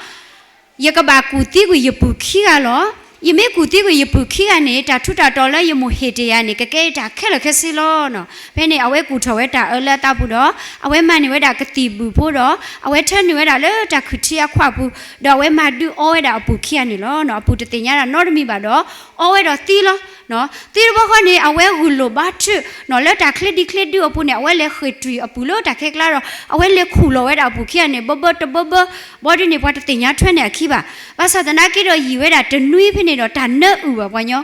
ယကဘၣ်ကူၣ်သံကွံာ်ယပုၢ်ခံဂၤလီၤ. ယမ့ၢ်ကူၣ်သံကွံာ်ယပုၢ်ခံဂၤန့ၣ် တၢ်ထူးတၢ်တီၤလၢယမိၢ်ဟ့ၣ်တ့ၢ်ယၤန့ၣ် ကကဲယတၢ်ခဲလၢာ်ခဲဆ့လီၤ. ဖဲန့ၣ် အဝဲကူၣ်ထီၣ်ဝဲတၢ်အၢလၢအသးပူၤဒီး အဝဲမၤန့ၢ်ဝဲဒၣ်ကသံၣ်ဘုၣ်ဖိဒီး အဝဲထၢနုာ်ဝဲဒၣ်လၢတၢ်ခုၣ်ထံအခွးပူၤ ဒီးအဝဲမၤဒုးအီဝဲဒၣ်အပုၢ်ခံဂၤန့ၣ်လီၤ. အပုၢ်တသ့ၣ်ညါတၢ်နီတမံၤဘၣ်ဒီး အီဝဲဒီးသံလီၤ. သံတဘျီဃီန့ၣ် အဝဲဂုာ်လိာ်ဘါထုးနီၤ လၢတၢ်ချ့ဒံချ့ဒုအပူၤန့ၣ် အဝဲလဲၤဃ့ၢ်တွံၢ်အပုၢ်လၢတၢ်ခဲကျါဒီး အဝဲလဲၤခူၣ်လီၤဝဲဒၣ်အပုၢ်ခံဂၤန့ၣ် ဘၢဘၢတဘၢဘၢ, ဘီဒုန့ၣ် ပှၤတသ့ၣ်ညါထွဲန့ၢ်အခံဘၣ်. ဘၣ်ဆၣ်သနာ်က့ဒီး ယံာ်ဝဲဒၣ်တနွံဖဲန့ၣ်ဒီး တၢ်နၢအုၣ်ဘၣ်ပှၤညီ,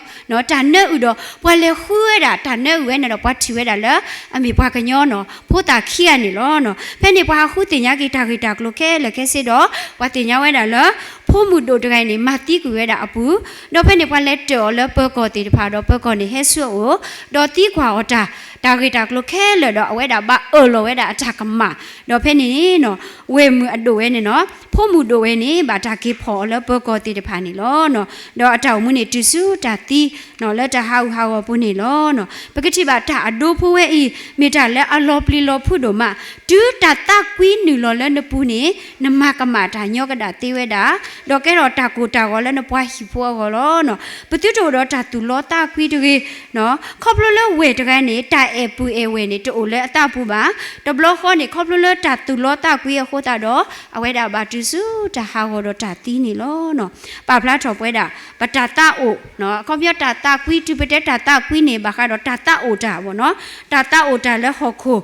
တၢ်နၢအုၣ်ဒီး ပှၤလဲၤဃုဝဲဒၣ်တၢ်နၢအုၣ်ဝဲန့ၣ်ဒီး ပှၤထံၣ်ဝဲဒၣ်လၢအမ့ၢ်ပှၤကညီနီၤ ဖိသၣ်ခံဂၤန့ၣ်လီၤ. ဖဲန့ၣ် ပှၤဟးဃုသ့ၣ်ညါက့ၤတၢ်ဂ့ၢ်တၢ်ကျိၤခဲလၢာ်ခဲဆ့ဒီး ပှၤသ့ၣ်ညါဝဲဒၣ်လၢ ဖိမုၣ်ဒိၣ်တဂၤအံၤန့ၣ် မၤသံကွံာ်ဝဲဒၣ်အပုၢ်, ဒီးဖဲန့ၣ် ပှၤလဲၤတၢၢ်အီၤလၢပၢၤကီၢ်သ့ၣ်တဖၣ်ဒီး ပၢၤကီၢ်န့ၣ်ဟဲဆူအအိၣ်, ဒီးသံကွၢ်အီၤတၢ်, တၢ်ဂ့ၢ်တၢ်ကျိၤခဲလၢာ်ဒီး အဝဲဒၣ်ဘၣ်အၢၣ်လီၤဝဲဒၣ်အတၢ်ကမၣ်, ဒီးဖဲန့ၣ်နီၤ ဝဲၢ်မုၣ်အဒိၣ်ဝဲန့ၣ်နီၤ ဖိမုၣ်ဒိၣ်ဝဲန့ၣ် ဘၣ်တၢ်က့ၤဖီၣ်အီၤလၢပၢၤကီၢ်သ့ၣ်တဖၣ်န့ၣ်လီၤ. ဒီးအတၢ်အိၣ်မူန့ၣ် တုၤဆူတၢ်သံနီၤ လၢတၢ်ဟးဂူာ်ဟးဂီၤပူၤန့ၣ်လီၤ. ပကထံၣ်ဘၣ်တၢ်အဒိဖိဝဲအံၤ မ့ၢ်တၢ်လၢအလီၤပျံၤလီၤဖုးဒိၣ်မး, တုၤတၢ်သးကွံနုာ်လီၤလၢနပူၤန့ၣ် နမၤကမၣ်တၢ်ညီကဒၣ်သ့ဝဲဒၣ်, ဒီးကဲထီၣ်တၢ်ကိၢ်တၢ်ဂီၤလၢနပှၤဟံၣ်ဖိအဂီၢ်လီၤ. ပသုတအိၣ်ဒီးတၢ်သူၣ်လီသးကွံတဂ့ၤ, ခီဖျိလၢဝဲၢ်တဂၤန့ၣ် တၢ်အဲၣ်ပုၢ်အဲၣ်ဝဲၢ်န့ၣ် တအိၣ်လၢအသးပူၤဘၣ်. တဘျီဃီန့ၣ် ခီဖျိလၢတၢ်သူၣ်လီသးကွံအဃိသတးဒီး အဝဲဒၣ်ဘၣ်တုၤဆူတၢ်ဟးဂီၤဒီးတၢ်သံန့ၣ်လီၤ. ပာ်ဖျါထီၣ်ပဝဲဒၣ် ပတၢ်သးအိၣ်, အခီပညီတၢ်သးကွံ တုၤပတဲတၢ်သးကွံန့ၣ် ဘၣ်ဃးဒီးတၢ်သးအိၣ်တၢ်ဘၣ်နီၤ, တၢ်သးအိၣ်တၢ်လၢဟီၣ်ခိၣ်,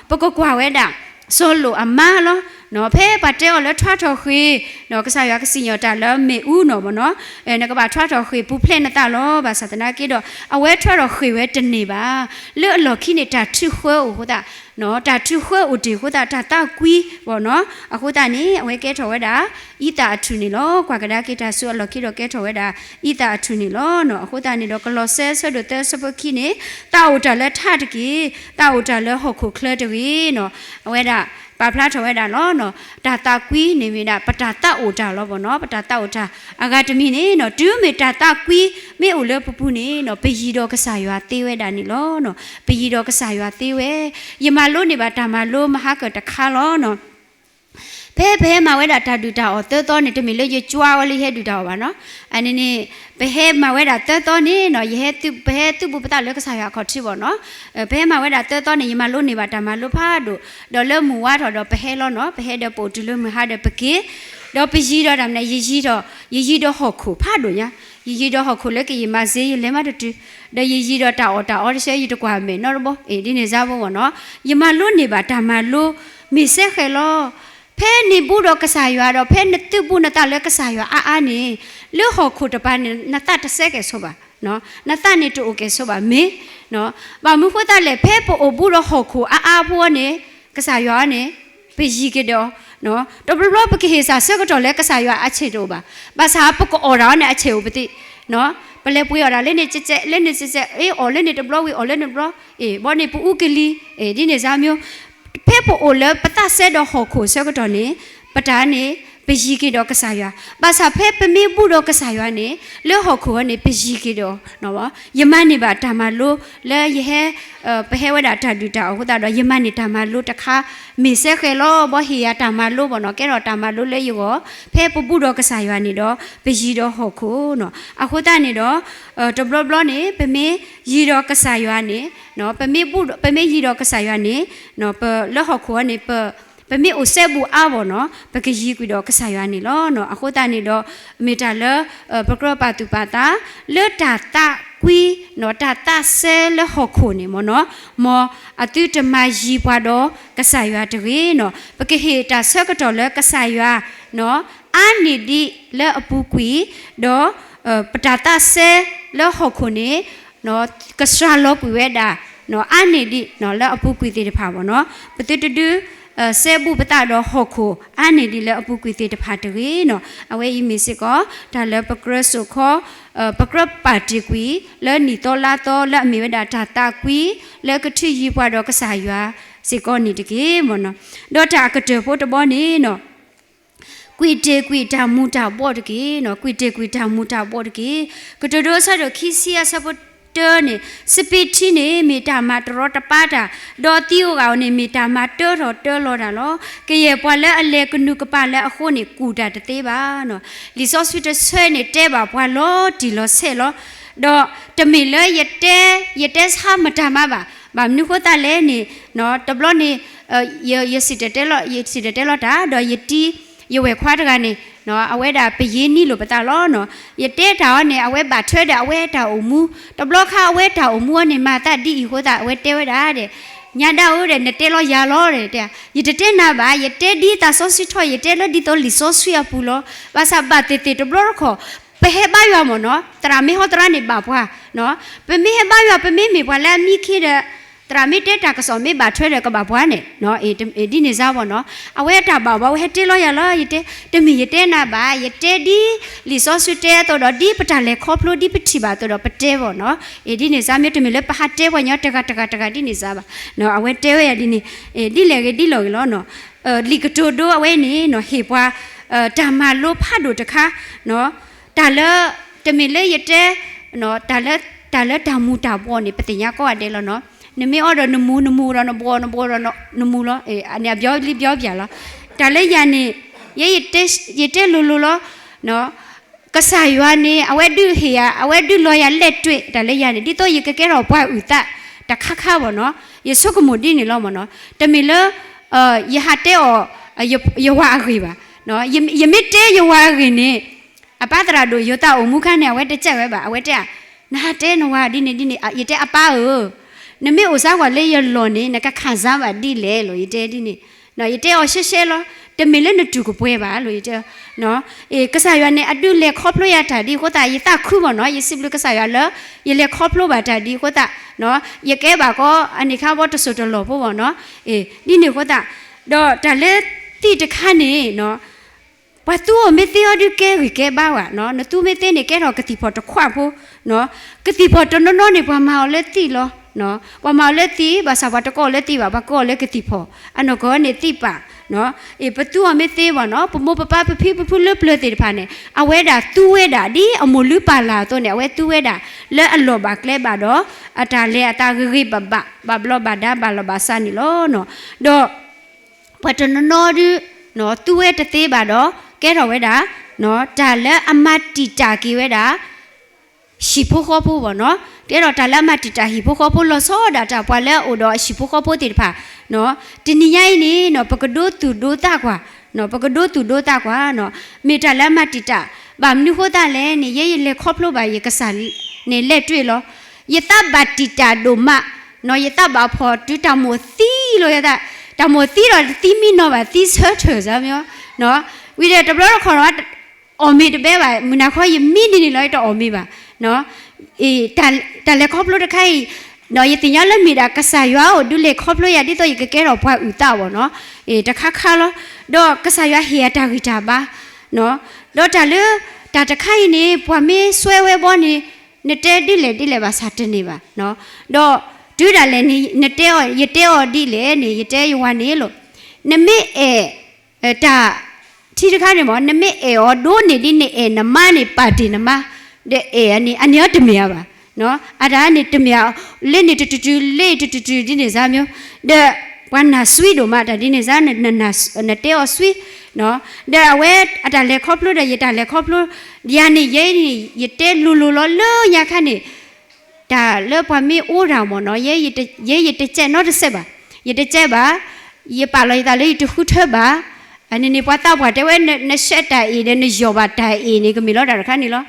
ပကကွၢ်ဝဲဒၣ် စီၤလိာ်အမါလီၤ. ဖဲပှၤတဲအီၤလၢထွါထီၣ်ဃ့ၢ်, ကစၢ်ယွၤကစံၣ်ညီၣ်တၢ်လၢမ့ၣ်အူနီၤဘၣ်နီၤ, နကဘၣ်ထွါထီၣ်ဃ့ၢ်ပူၤဖျဲးနသးလီၤ. ဘၣ်ဆၣ်သနာ်က့ဒီး အဝဲထွါထီၣ်ဃ့ၢ်ဝဲတန့ၢ်ဘၣ်. လၢအလီၢ်ခံန့ၣ် တၢ်ထုးဃၢအိၣ်အဃိသတး, တၢ်ထုးဃၢအိၣ်တ့ၢ်အဃိသတး တၢ်သးကွံဘၣ်နီၤ, အဃိသတးန့ၣ် အဝဲကဲထီၣ်ဝဲဒၣ် အံသၣ်အထူၣ်န့ၣ်လီၤ. ကွၢ်ကဒါက့ၤတၢ်ဆူအလီၢ်ခံဒီးကဲထီၣ်ဝဲဒၣ် အံသၣ်အထူၣ်န့ၣ်လီၤ. အဃိသတးန့ၣ်ဒီး ကလီးစဲ ဆၢဒိၣ်သၢ ဆၢဖိခံန့ၣ်, သးအိၣ်တၢ်လၢထးတက့ၢ်, သးအိၣ်တၢ်လၢဟီၣ်ခိၣ်ချၢတဂ့ၤနီၤ. အဝဲဒၣ် ပာ်ဖျါထီၣ်ဝဲဒၣ်လီၤ. တၢ်သးကွံန့ၣ်မ့ၢ်ဒၣ် ပတၢ်သးအိၣ်တၢ်လီၤဘၣ်နီၤ, ပတၢ်သးအိၣ်တၢ်. အဂၤတမံၤန့ၣ်နီၤ, တုၤမ့ၢ်တၢ်သးကွံမ့ၢ်အိၣ်လၢပပူၤန့ၣ်နီၤ, ပယံၤဒီးကစၢ်ယွၤသ့ဝဲဒၣ်န့ၣ်လီၤ. ပယံၤဒီးကစၢ်ယွၤသ့ဝဲ, ယမၤလိန့ၢ်ဘၣ်တၢ်မၤလိမဟါကၢၣ်တခါလီၤ. ဖဲပဟဲမၤဝဲဒၣ်တၢ်ဒုၣ်တၢ်အီၣ်သၢသီန့ၣ် တမ့ၢ်လၢယကွၢ်ဝဲလၢယဟဲဒုၣ်တၢ်အီၣ်ဘၣ်နီၤ. အန့ၣ်န့ၣ် ပဟဲမၤဝဲဒၣ်သၢသီန့ၣ်နီၤ, ယဟဲသု, ပဟဲသုးဘူးပသးလၢကစၢ်ယွၤအခီၣ်ထံးဘၣ်နီၤ. ပဟဲမၤဝဲဒၣ်သၢသီန့ၣ် ယမၤလိန့ၢ်ဘၣ်တၢ်မၤလိဖးဒိၣ်, ဒီးလၢမုၢ်ဝါထီၣ်ဒီးပဟဲလီၤနီၤ, ပဟဲဒီးပအိၣ်တုၤလၢမုၢ်ဟါဒီးပက့ၤ, ဒီးပယံၤဒီးတၢ်မနုၤ ယယံၤဒီး, ယယံၤဒီးဟီၣ်ခိၣ်ဖးဒိၣ်ညါ, ယယံၤဒီးဟီၣ်ခိၣ်လၢကယံာ်မးစ့ ယလဲၤမးတတုၤ, ဒီးယယံၤဒီးတၢ်အီၣ်တၢ်အီတဆၢ ယတကွၢ်မဲာ်နီတဘီ, အ့ၣ် ဒ်န့ၣ်စါဘိဘၣ်နီၤ. ယမၤလိန့ၢ်ဘၣ်တၢ်မၤလိ မ့ၢ်စဲဃဲၤလီၤ. ဖဲနဘူးဒီးကစၢ်ယွၤဒီး ဖဲနသုးဘူးနသးလၢကစၢ်ယွၤအါအါန့ၣ်, လၢဟီၣ်ခိၣ်တပၤန့ၣ် နသးတစဲကဲၣ်ဆိးဘၣ်, နသးန့ၣ်တအိၣ်ကဲၣ်ဆိးဘၣ်မ့ၢ်, ဘၣ်မနုၤဃိသတးလဲၣ်, ဖဲပအိၣ်ဘူးဒီးဟီၣ်ခိၣ်အါအါဖိအီၤန့ၣ်, ကစၢ်ယွၤအီၤန့ၣ်, ပယံၤက့ၤဒီး, တဘျီဘျီပကဟ့ၣ်စၢ်ဆၢကတီၢ်လၢကစၢ်ယွၤအဆ့ၣ်တအိၣ်ဘၣ်. ဘၣ်ဆၣ်ပကအီၣ်တၢ်အီၤန့ၣ် အဆ့ၣ်အိၣ်ပသ့ၣ်, ပလဲၤပှ့ၤအီၣ်တၢ်လၢန့ၣ်ကဲးကဲး လၢန့ၣ်ကဲးကဲး, အ့ၣ် အီၣ်လၢန့ၣ်တဘျီဝံၤ အီၣ်လၢန့ၣ်တဘျီ, အ့ၣ် ဘီန့ၣ်ပအူကလံၤ, အ့ၣ် ဒ်န့ၣ်စါမ့ၢ်, ဖဲပအိၣ်လၢပသးစဲဒီးဟီၣ်ခိၣ်ဆၢကတီၢ်န့ၣ်, ပတၢ်န့ၣ်, ပယံၤက့ၤဒီးကစၢ်ယွၤ, ဘၣ်ဆၣ်ဖဲပမ့ၢ်ဘူးဒီးကစၢ်ယွၤန့ၣ်, လၢဟီၣ်ခိၣ်အီၤန့ၣ် ပယံၤက့ၤဒီး, ယမၤန့ၢ်ဘၣ်တၢ်မၤလိလၢယဟဲ, ပဟဲဝဲဒၣ်တၢ်ဒုၣ်တၢ်အီၣ်အဃိသတးဒီး ယမၤန့ၢ်တၢ်မၤလိတခါ, မ့ၢ်စဲဃဲၤလီၤ ဘီဟ့ၣ်ယၤတၢ်မၤလိဘၣ်နီၤ, ကဲထီၣ်တၢ်မၤလိလၢယဂီၢ်, ဖဲပဘူးဒီးကစၢ်ယွၤန့ၣ်ဒီး, ပယံၤဒီးဟီၣ်ခိၣ်နီၤ, အဃိသတးန့ၣ်ဒီး, တဘျီဘျီန့ၣ် ပမ့ၢ်ယံၤဒီးကစၢ်ယွၤန့ၣ်, ပမ့ၢ်ဘူး, ပမ့ၢ်ယံၤဒီးကစၢ်ယွၤန့ၣ်, လၢဟီၣ်ခိၣ်အီၤန့ၣ် ပမ့ၢ်အိၣ်စဲဘူးအါဘၣ်နီၤ, ပကယံၤကွံာ်ဒီးကစၢ်ယွၤန့ၣ်လီၤ. အဃိသတးန့ၣ်ဒီး, မ့ၢ်တၢ်လၢ, ပကြၢးပာ်သူၣ်ပာ်သး, လၢတၢ်သးကွံ, တၢ်သးစဲလၢဟီၣ်ခိၣ်န့ၣ်မ့ၢ်နီၤ, မ်အသုတမၤယံၤပှၤဒီးကစၢ်ယွၤတဂ့ၤနီၤ, ပကဟ့ၣ်တၢ်ဆၢကတီၢ်လၢကစၢ်ယွၤ, အါန့ၢ်ဒံးလၢအပူၤကွံာ်, ဒီး, ပတၢ်သးစဲလၢဟီၣ်ခိၣ်န့ၣ် ကစှၤလီၤကွံာ်ဝဲဒၣ်, အါန့ၢ်ဒံးလၢအပူၤကွံာ်သ့ၣ်တဖၣ်ဘၣ်နီၤ, ပသုတဒုး, စဲဘူးပသးဒီးဟီၣ်ခိၣ်အါန့ၢ်ဒံးလၢအပူၤကွံာ်သ့ၣ်တဖၣ်တဂ့ၤနီၤ, အဝဲအံၤမ့ၢ်စ့ၢ်ကီး, တၢ်လၢပကြၢးစိာ်ခီ, ပကြၢးပာ်တ့ၢ်ကွံာ်, လၢနံၣ်သီလါသီလၢအမ့ၢ်ဝဲဒၣ်တၢ်သးကွံ, လၢကထုးယံၤပှၤဒီးကစၢ်ယွၤစ့ၢ်ကီးန့ၣ်တက့ၢ်မ့ၢ်နီၤ, ဒီးတၢ်အကတၢၢ်ဖိတဘီန့ၣ်နီၤ, ကွံာ်တ့ၢ်ကွံာ်တၢ်မူၤတၢ်ဘှီးတက့ၢ်, ကွံာ်တ့ၢ်ကွံာ်တၢ်မူၤတၢ်ဘှီးတက့ၢ်. ကတိၤဒိအဆၢဒိၣ်ခံဆံအဆၢဖိတၢန့ၣ်, စပံးထံန့ၣ်မ့ၢ်တၢ်မၤတရီတပါတၢ်, ဒီးသံးဧိၤဂၤဧိၤန့ၣ်မ့ၢ်တၢ်မၤတၢထီၣ်တၢလီၤတၢ်လီၤ. ကယဲၢ်ပှၤလၢအလဲၤကနူၤကပၤလၢအဃိန့ၣ် ကူၣ်တၢ်တသ့ဘၣ်. လံာ်စီဆှံတဆၢန့ၣ်တဲဘၣ်ပှၤလီၤတံၢ်လီၤဆဲးလီၤ. ဒီးတမ့ၢ်လၢယတဲ, ယတဲဆါမတၤမါဘၣ်. ဘၣ်မနုၤဃိသတးလဲၣ်န့ၣ်, တဘျီန့ၣ် ယစံၣ်တဲၤတဲလီၤ, ယစံၣ်တဲၤတဲလီၤတၢ် ဒီးယတံၤ ယဝဲၢ်ခွါတဂၤန့ၣ်, အဝဲဒၣ်ပယ့ၤနံလိာ်ပသးလီၤ. ယတဲတၢ်အီၤန့ၣ် အဝဲဘၣ်ထွဲဒီးအဝဲတၢ်အိၣ်မူ, တဘျီခါအဝဲတၢ်အိၣ်မူအီၤန့ၣ် မၤသးဒ်အံၤအဃိသတး အဝဲတဲဝဲဒၣ်ဒီး, ညါဒၣ်ဧၢဒီး နတဲလီၤယၤလီၤဒီး, ယတတဲနၤဘၣ်, ယတဲဒ်သးစီဆှံထီၣ်, ယတဲလၢဒ်သိးလံာ်စီဆှံအပူၤလီၤ. ဘၣ်ဆၣ်ဘၣ်သ့ၣ်သ့ၣ်တဘျီတခီၣ်, ပဟဲဘါယွၤမ့ၢ်နီၤ, သရၣ်မ့ၢ်ဟီသရၣ်န့ၣ်ဘၣ်ပှၤ, ပမ့ၢ်ဟဲဘါယွၤ ပမ့ၢ်မ့ၢ်ပှၤလၢအမံခ့ဒီး သရၣ်မ့ၢ်တဲတၢ်ကစီၣ်မ့ၢ်ဘၣ်ထွဲဒီးကဘၣ်ပှၤန့ၣ်, ဒ်န့ၣ်စါဘၣ်နီၤ. အဝဲတၢ်ဘၣ်ဘၣ် အဝဲဟဲတဲလီၤယၤလီၤ, ယတဲ, တမ့ၢ်ယတဲနၤဘၣ်, ယတဲဒ်လံာ်စီဆှံတဲအသိးဒီး ဒ်ပတၢ်လဲၤခီဖျိ ဒ်ပထံၣ်ဘၣ်အသိးဒီးပတဲဘၣ်နီၤ. ဒ်န့ၣ်စါမ့ၢ်တမ့ၢ်လၢပဟးတဲပှၤညီတဂၤတဂၤတဂၤဒ်န့ၣ်စါဘၣ်. အဝဲတဲဝဲယၤဒ်န့ၣ်, ဒ်လဲၣ်ဂ့ၤဒ်လဲၣ်ဂ့ၤလီၤ. လံာ်ကတိၤဒိအဝဲန့ၣ် ဟ့ၣ်ပှၤ တၢ်မၤလိဖးဒိၣ်တခါ, တၢ်လၢ တမ့ၢ်လၢယတဲ တၢ်လၢ တၢ်လၢတၢ်မူၤတၢ်ဘှီးန့ၣ် ပသ့ၣ်ညါကိးဂၤဒဲးလီၤနီၤ. နမ့ၢ်အီဒီးနမူၤ နမူၤဒီးနဘှီး နဘှီးဒီးနမူၤလီၤ. န့ၣ်အဘျီလံဘျီပၠးလီၤ. တၢ်လၢယၤန့ၣ် ယဲယတဲလိၤလိၤလီၤ. ကစၢ်ယွၤန့ၣ် အဝဲဒုးဟ့ၣ်ယၤ အဝဲဒုးလီၤယၤလဲၣ်တွ့ၣ် တၢ်လၢယၤန့ၣ် ဒ်သိးယကကဲထီၣ်ပှၤအုၣ်သး တခါခါဘၣ်နီၤ. ယဆိကမိၣ်ဒ်န့ၣ်လီၤမ့ၢ်နီၤ. တမ့ၢ်လၢ ယဟးတဲအီၤ ယဝၤအဂ့ၢ်ဘၣ်. ယမ့ၢ်တဲယဝၤအဂ့ၢ်န့ၣ် အပၢ်သရၣ်ဒိၣ်ယိၤသးအိၣ်မူခါန့ၣ် အဝဲတကးဝဲဘၣ်. အဝဲတဲ နဟးတဲနဝၤဒ်န့ၣ်ဒ်န့ၣ် ယတဲအပၢ်ဧၢ, နမ့ၢ်အိၣ်စါကွၢ်လၢယလီၢ်န့ၣ် နကခးစါဘၣ်ဒ်လဲၣ်လီၤ ယတဲဒ်န့ၣ်. ယတဲအီၤရှဲရှဲလီၤ. တမ့ၢ်လၢနတူၢ်ကပှဲၤဘၣ်လီၤ ယတဲ. ကစၢ်ယွၤန့ၣ် အဒုးလဲၤခီဖျိယၤတၢ်ဒ်အဃိသတး ယသးခုမ့ၢ်နီၤ. ယစံးဘျုးကစၢ်ယွၤလၢ ယလဲၤခီဖျိဘၣ်တၢ်ဒ်အဃိသတး ယကဲဘၣ်ကီးအန့ၣ်ခါဘီတစိၢ်တလီၢ်ဖိမ့ၢ်နီၤ. ဒ်န့ၣ်အဃိသတး ဒီးတၢ်လၢသံးတခါန့ၣ် ပှၤသူအီၤမ့ၢ်သ့အီၤဒုးကဲဂံၢ်ကဲဘါဝဲနီၤ. နသူမ့ၢ်သ့န့ၣ် ကဲထီၣ်ကသံၣ်ဖီၣ်တခွးဖိ, ကသံၣ်ဖီၣ်တနီၤနီၤန့ၣ် ပှၤမၤအီၤလၢသံးလီၤ. ပှၤမၤအီၤလၢသံး ဘၣ်ဆၣ်ပှၤတကိးအီၤလၢသံးဘၣ်, ပှၤကိးအီၤလၢကသံၣ်ဖီၣ်, အနီၢ်ကီၢ်န့ၣ်သံးပာ်. ပသူအီၤမ့ၢ်သ့ဘၣ်နီၤ, ပမိၢ်ပပၢ်ပဖံပဖုလၢပျၢၤသ့ၣ်တဖၣ်န့ၣ် အဝဲဒၣ်သူဝဲဒၣ်ဒ်အမိၢ်လုၢ်ပၢ်လၢ်အသိးန့ၣ် အဝဲသူဝဲဒၣ်လၢအလီၢ်ဘၣ်ကျဲဘၣ်ဒီး အတၢ်လဲၤအသးဂ့ၤဂ့ၤဘၣ်ဘၣ် ဘၣ်ဘျီးဘၣ်ဒါဘၣ်လီၢ်ဘၣ်စးန့ၣ်လီၤ. ဒီး ပှၤတနီၤနီၤဒုး သူဝဲတသ့ဘၣ်ဒီး ကဲထီၣ်ဝဲဒၣ် တၢ်လၢအမၤတံာ်တာ်က့ၤဝဲဒၣ် ဟံၣ်ဖိဃီဖိဘၣ်နီၤ. ကဲထီၣ်တၢ်လၢအမၤတံာ်တာ်ဟံၣ်ဖိဃီဖိ လီၤဆီဒၣ်တၢ်ပှၤလၢအအိၣ်ဒီးအဟံၣ်ဖိဃီဖိသ့ၣ်တဖၣ် တနံၤညါအံၤန့ၣ် ပကဒိသူၣ်ဒိသးကွၢ်, ပကဒိသူၣ်ဒိသးကွၢ်, မ့ၢ်တၢ်လၢအမၤတံာ်တာ်, ဘၣ်မနုၤဃိသတးလဲၣ်န့ၣ် ယဲယလဲၤခီဖျိဘၣ်ယကစၢ်န့ၣ် လဲၤတွ့ၢ်လီၤ. ယသးဘၣ်တံာ်တာ်ဒိၣ်မး, ယသးဘၣ်ဖှီၣ်တုၤတၢ်မိၣ်သံလီၤယသး, တၢ်မိၣ်သံဒီးတသံမံနီၤဘၣ် သံဆၢထၢၣ်စၢ်မ့ၢ်, ဝံၤဒီးတဘျီတခီၣ် အီၣ်မ့ၤတဘဲဘၣ် မုၢ်နၤခီယမံဒ်န့ၣ်လီၤ ယတအီၣ်မ့ၤဘၣ်. တၢ်လဲၤခီဖျိတခါအံၤ ဒီးယသ့ၣ်ညါလၢမ့ၢ်ဒၣ်ကစၢ်ယွၤအိၣ်ဒုးလဲၤခီဖျိယၤ ဒ်သိးယကကဲထီၣ်ပှၤအုၣ်သးဘၣ်နီၤ, တခါခါလီၤ. ဒီးကစၢ်ယွၤဟ့ၣ်အတၢ်ဂံၢ်တၢ်ဘါ, ဒီးတၢ်လၢ တၢ်တခါအံၤန့ၣ် ပှၤမ့ၢ်စွဲဝဲဘီန့ၣ် နတဲဒ်လဲၣ်ဒ်လဲၣ်ဘၣ်ဆၣ်တန့ၢ်ဘၣ်. ဒီးတုၤဒၣ်လဲာ်န့ၣ် နတဲအီၤ ယတဲအီၤဒ်လဲၣ်န့ၣ် ယတဲယဝၤန့ၣ်လီၤ. နမ့ၢ်အဲၣ် တၢ် ထံတခါန့ၣ်မ့ၢ် နမ့ၢ်အဲၣ်အီၤဒိၣ်န့ၢ်ဒ်န့ၣ် အဲၣ်နမါန့ၣ် ပာ်တ့ၢ်နမါ, ဒီးအဲၣ်န့ၣ် အန့ၣ်အီၤတမ့ၢ်ဧါဘၣ်. အတၢ်န့ၣ်တမ့ၢ်ဧါ, လၢန့ၣ်တတုၤတုၤ လၢတတုၤတုၤဒ်န့ၣ်စါမ့ၢ်, ဒီးပှၤနာ်စွံဒိၣ်မး တၢ်ဒ်န့ၣ်စါ နတဲအီၤစွံ, ဒီးအဝဲအတၢ်လဲၤခီဖျိဒီး ယတၢ်လဲၤခီဖျိ, ယၤန့ၣ် ယဲန့ၣ် ယတဲလိၤလိၤလီၤလၢညါခါန့ၣ် တၢ်လၢပှၤမ့ၢ်အိၣ်တၢ်မ့ၢ်နီၤ ယဲယတကဲးနီတစဲးဘၣ်, ယတကဲးဘၣ်, ယပာ်လီၤယသးလၢယတဃုထၢဘၣ်. အန့ၣ်န့ၣ် ပှၤသးပှၢ်တဲဝဲ နဆဲးတၢ်အ့ၣ်ဒီး နယီၢ်ဘၣ်တၢ်အ့ၣ်န့ၣ် ကမ့ၢ်လီၤတၢ်တခါန့ၣ်လီၤ.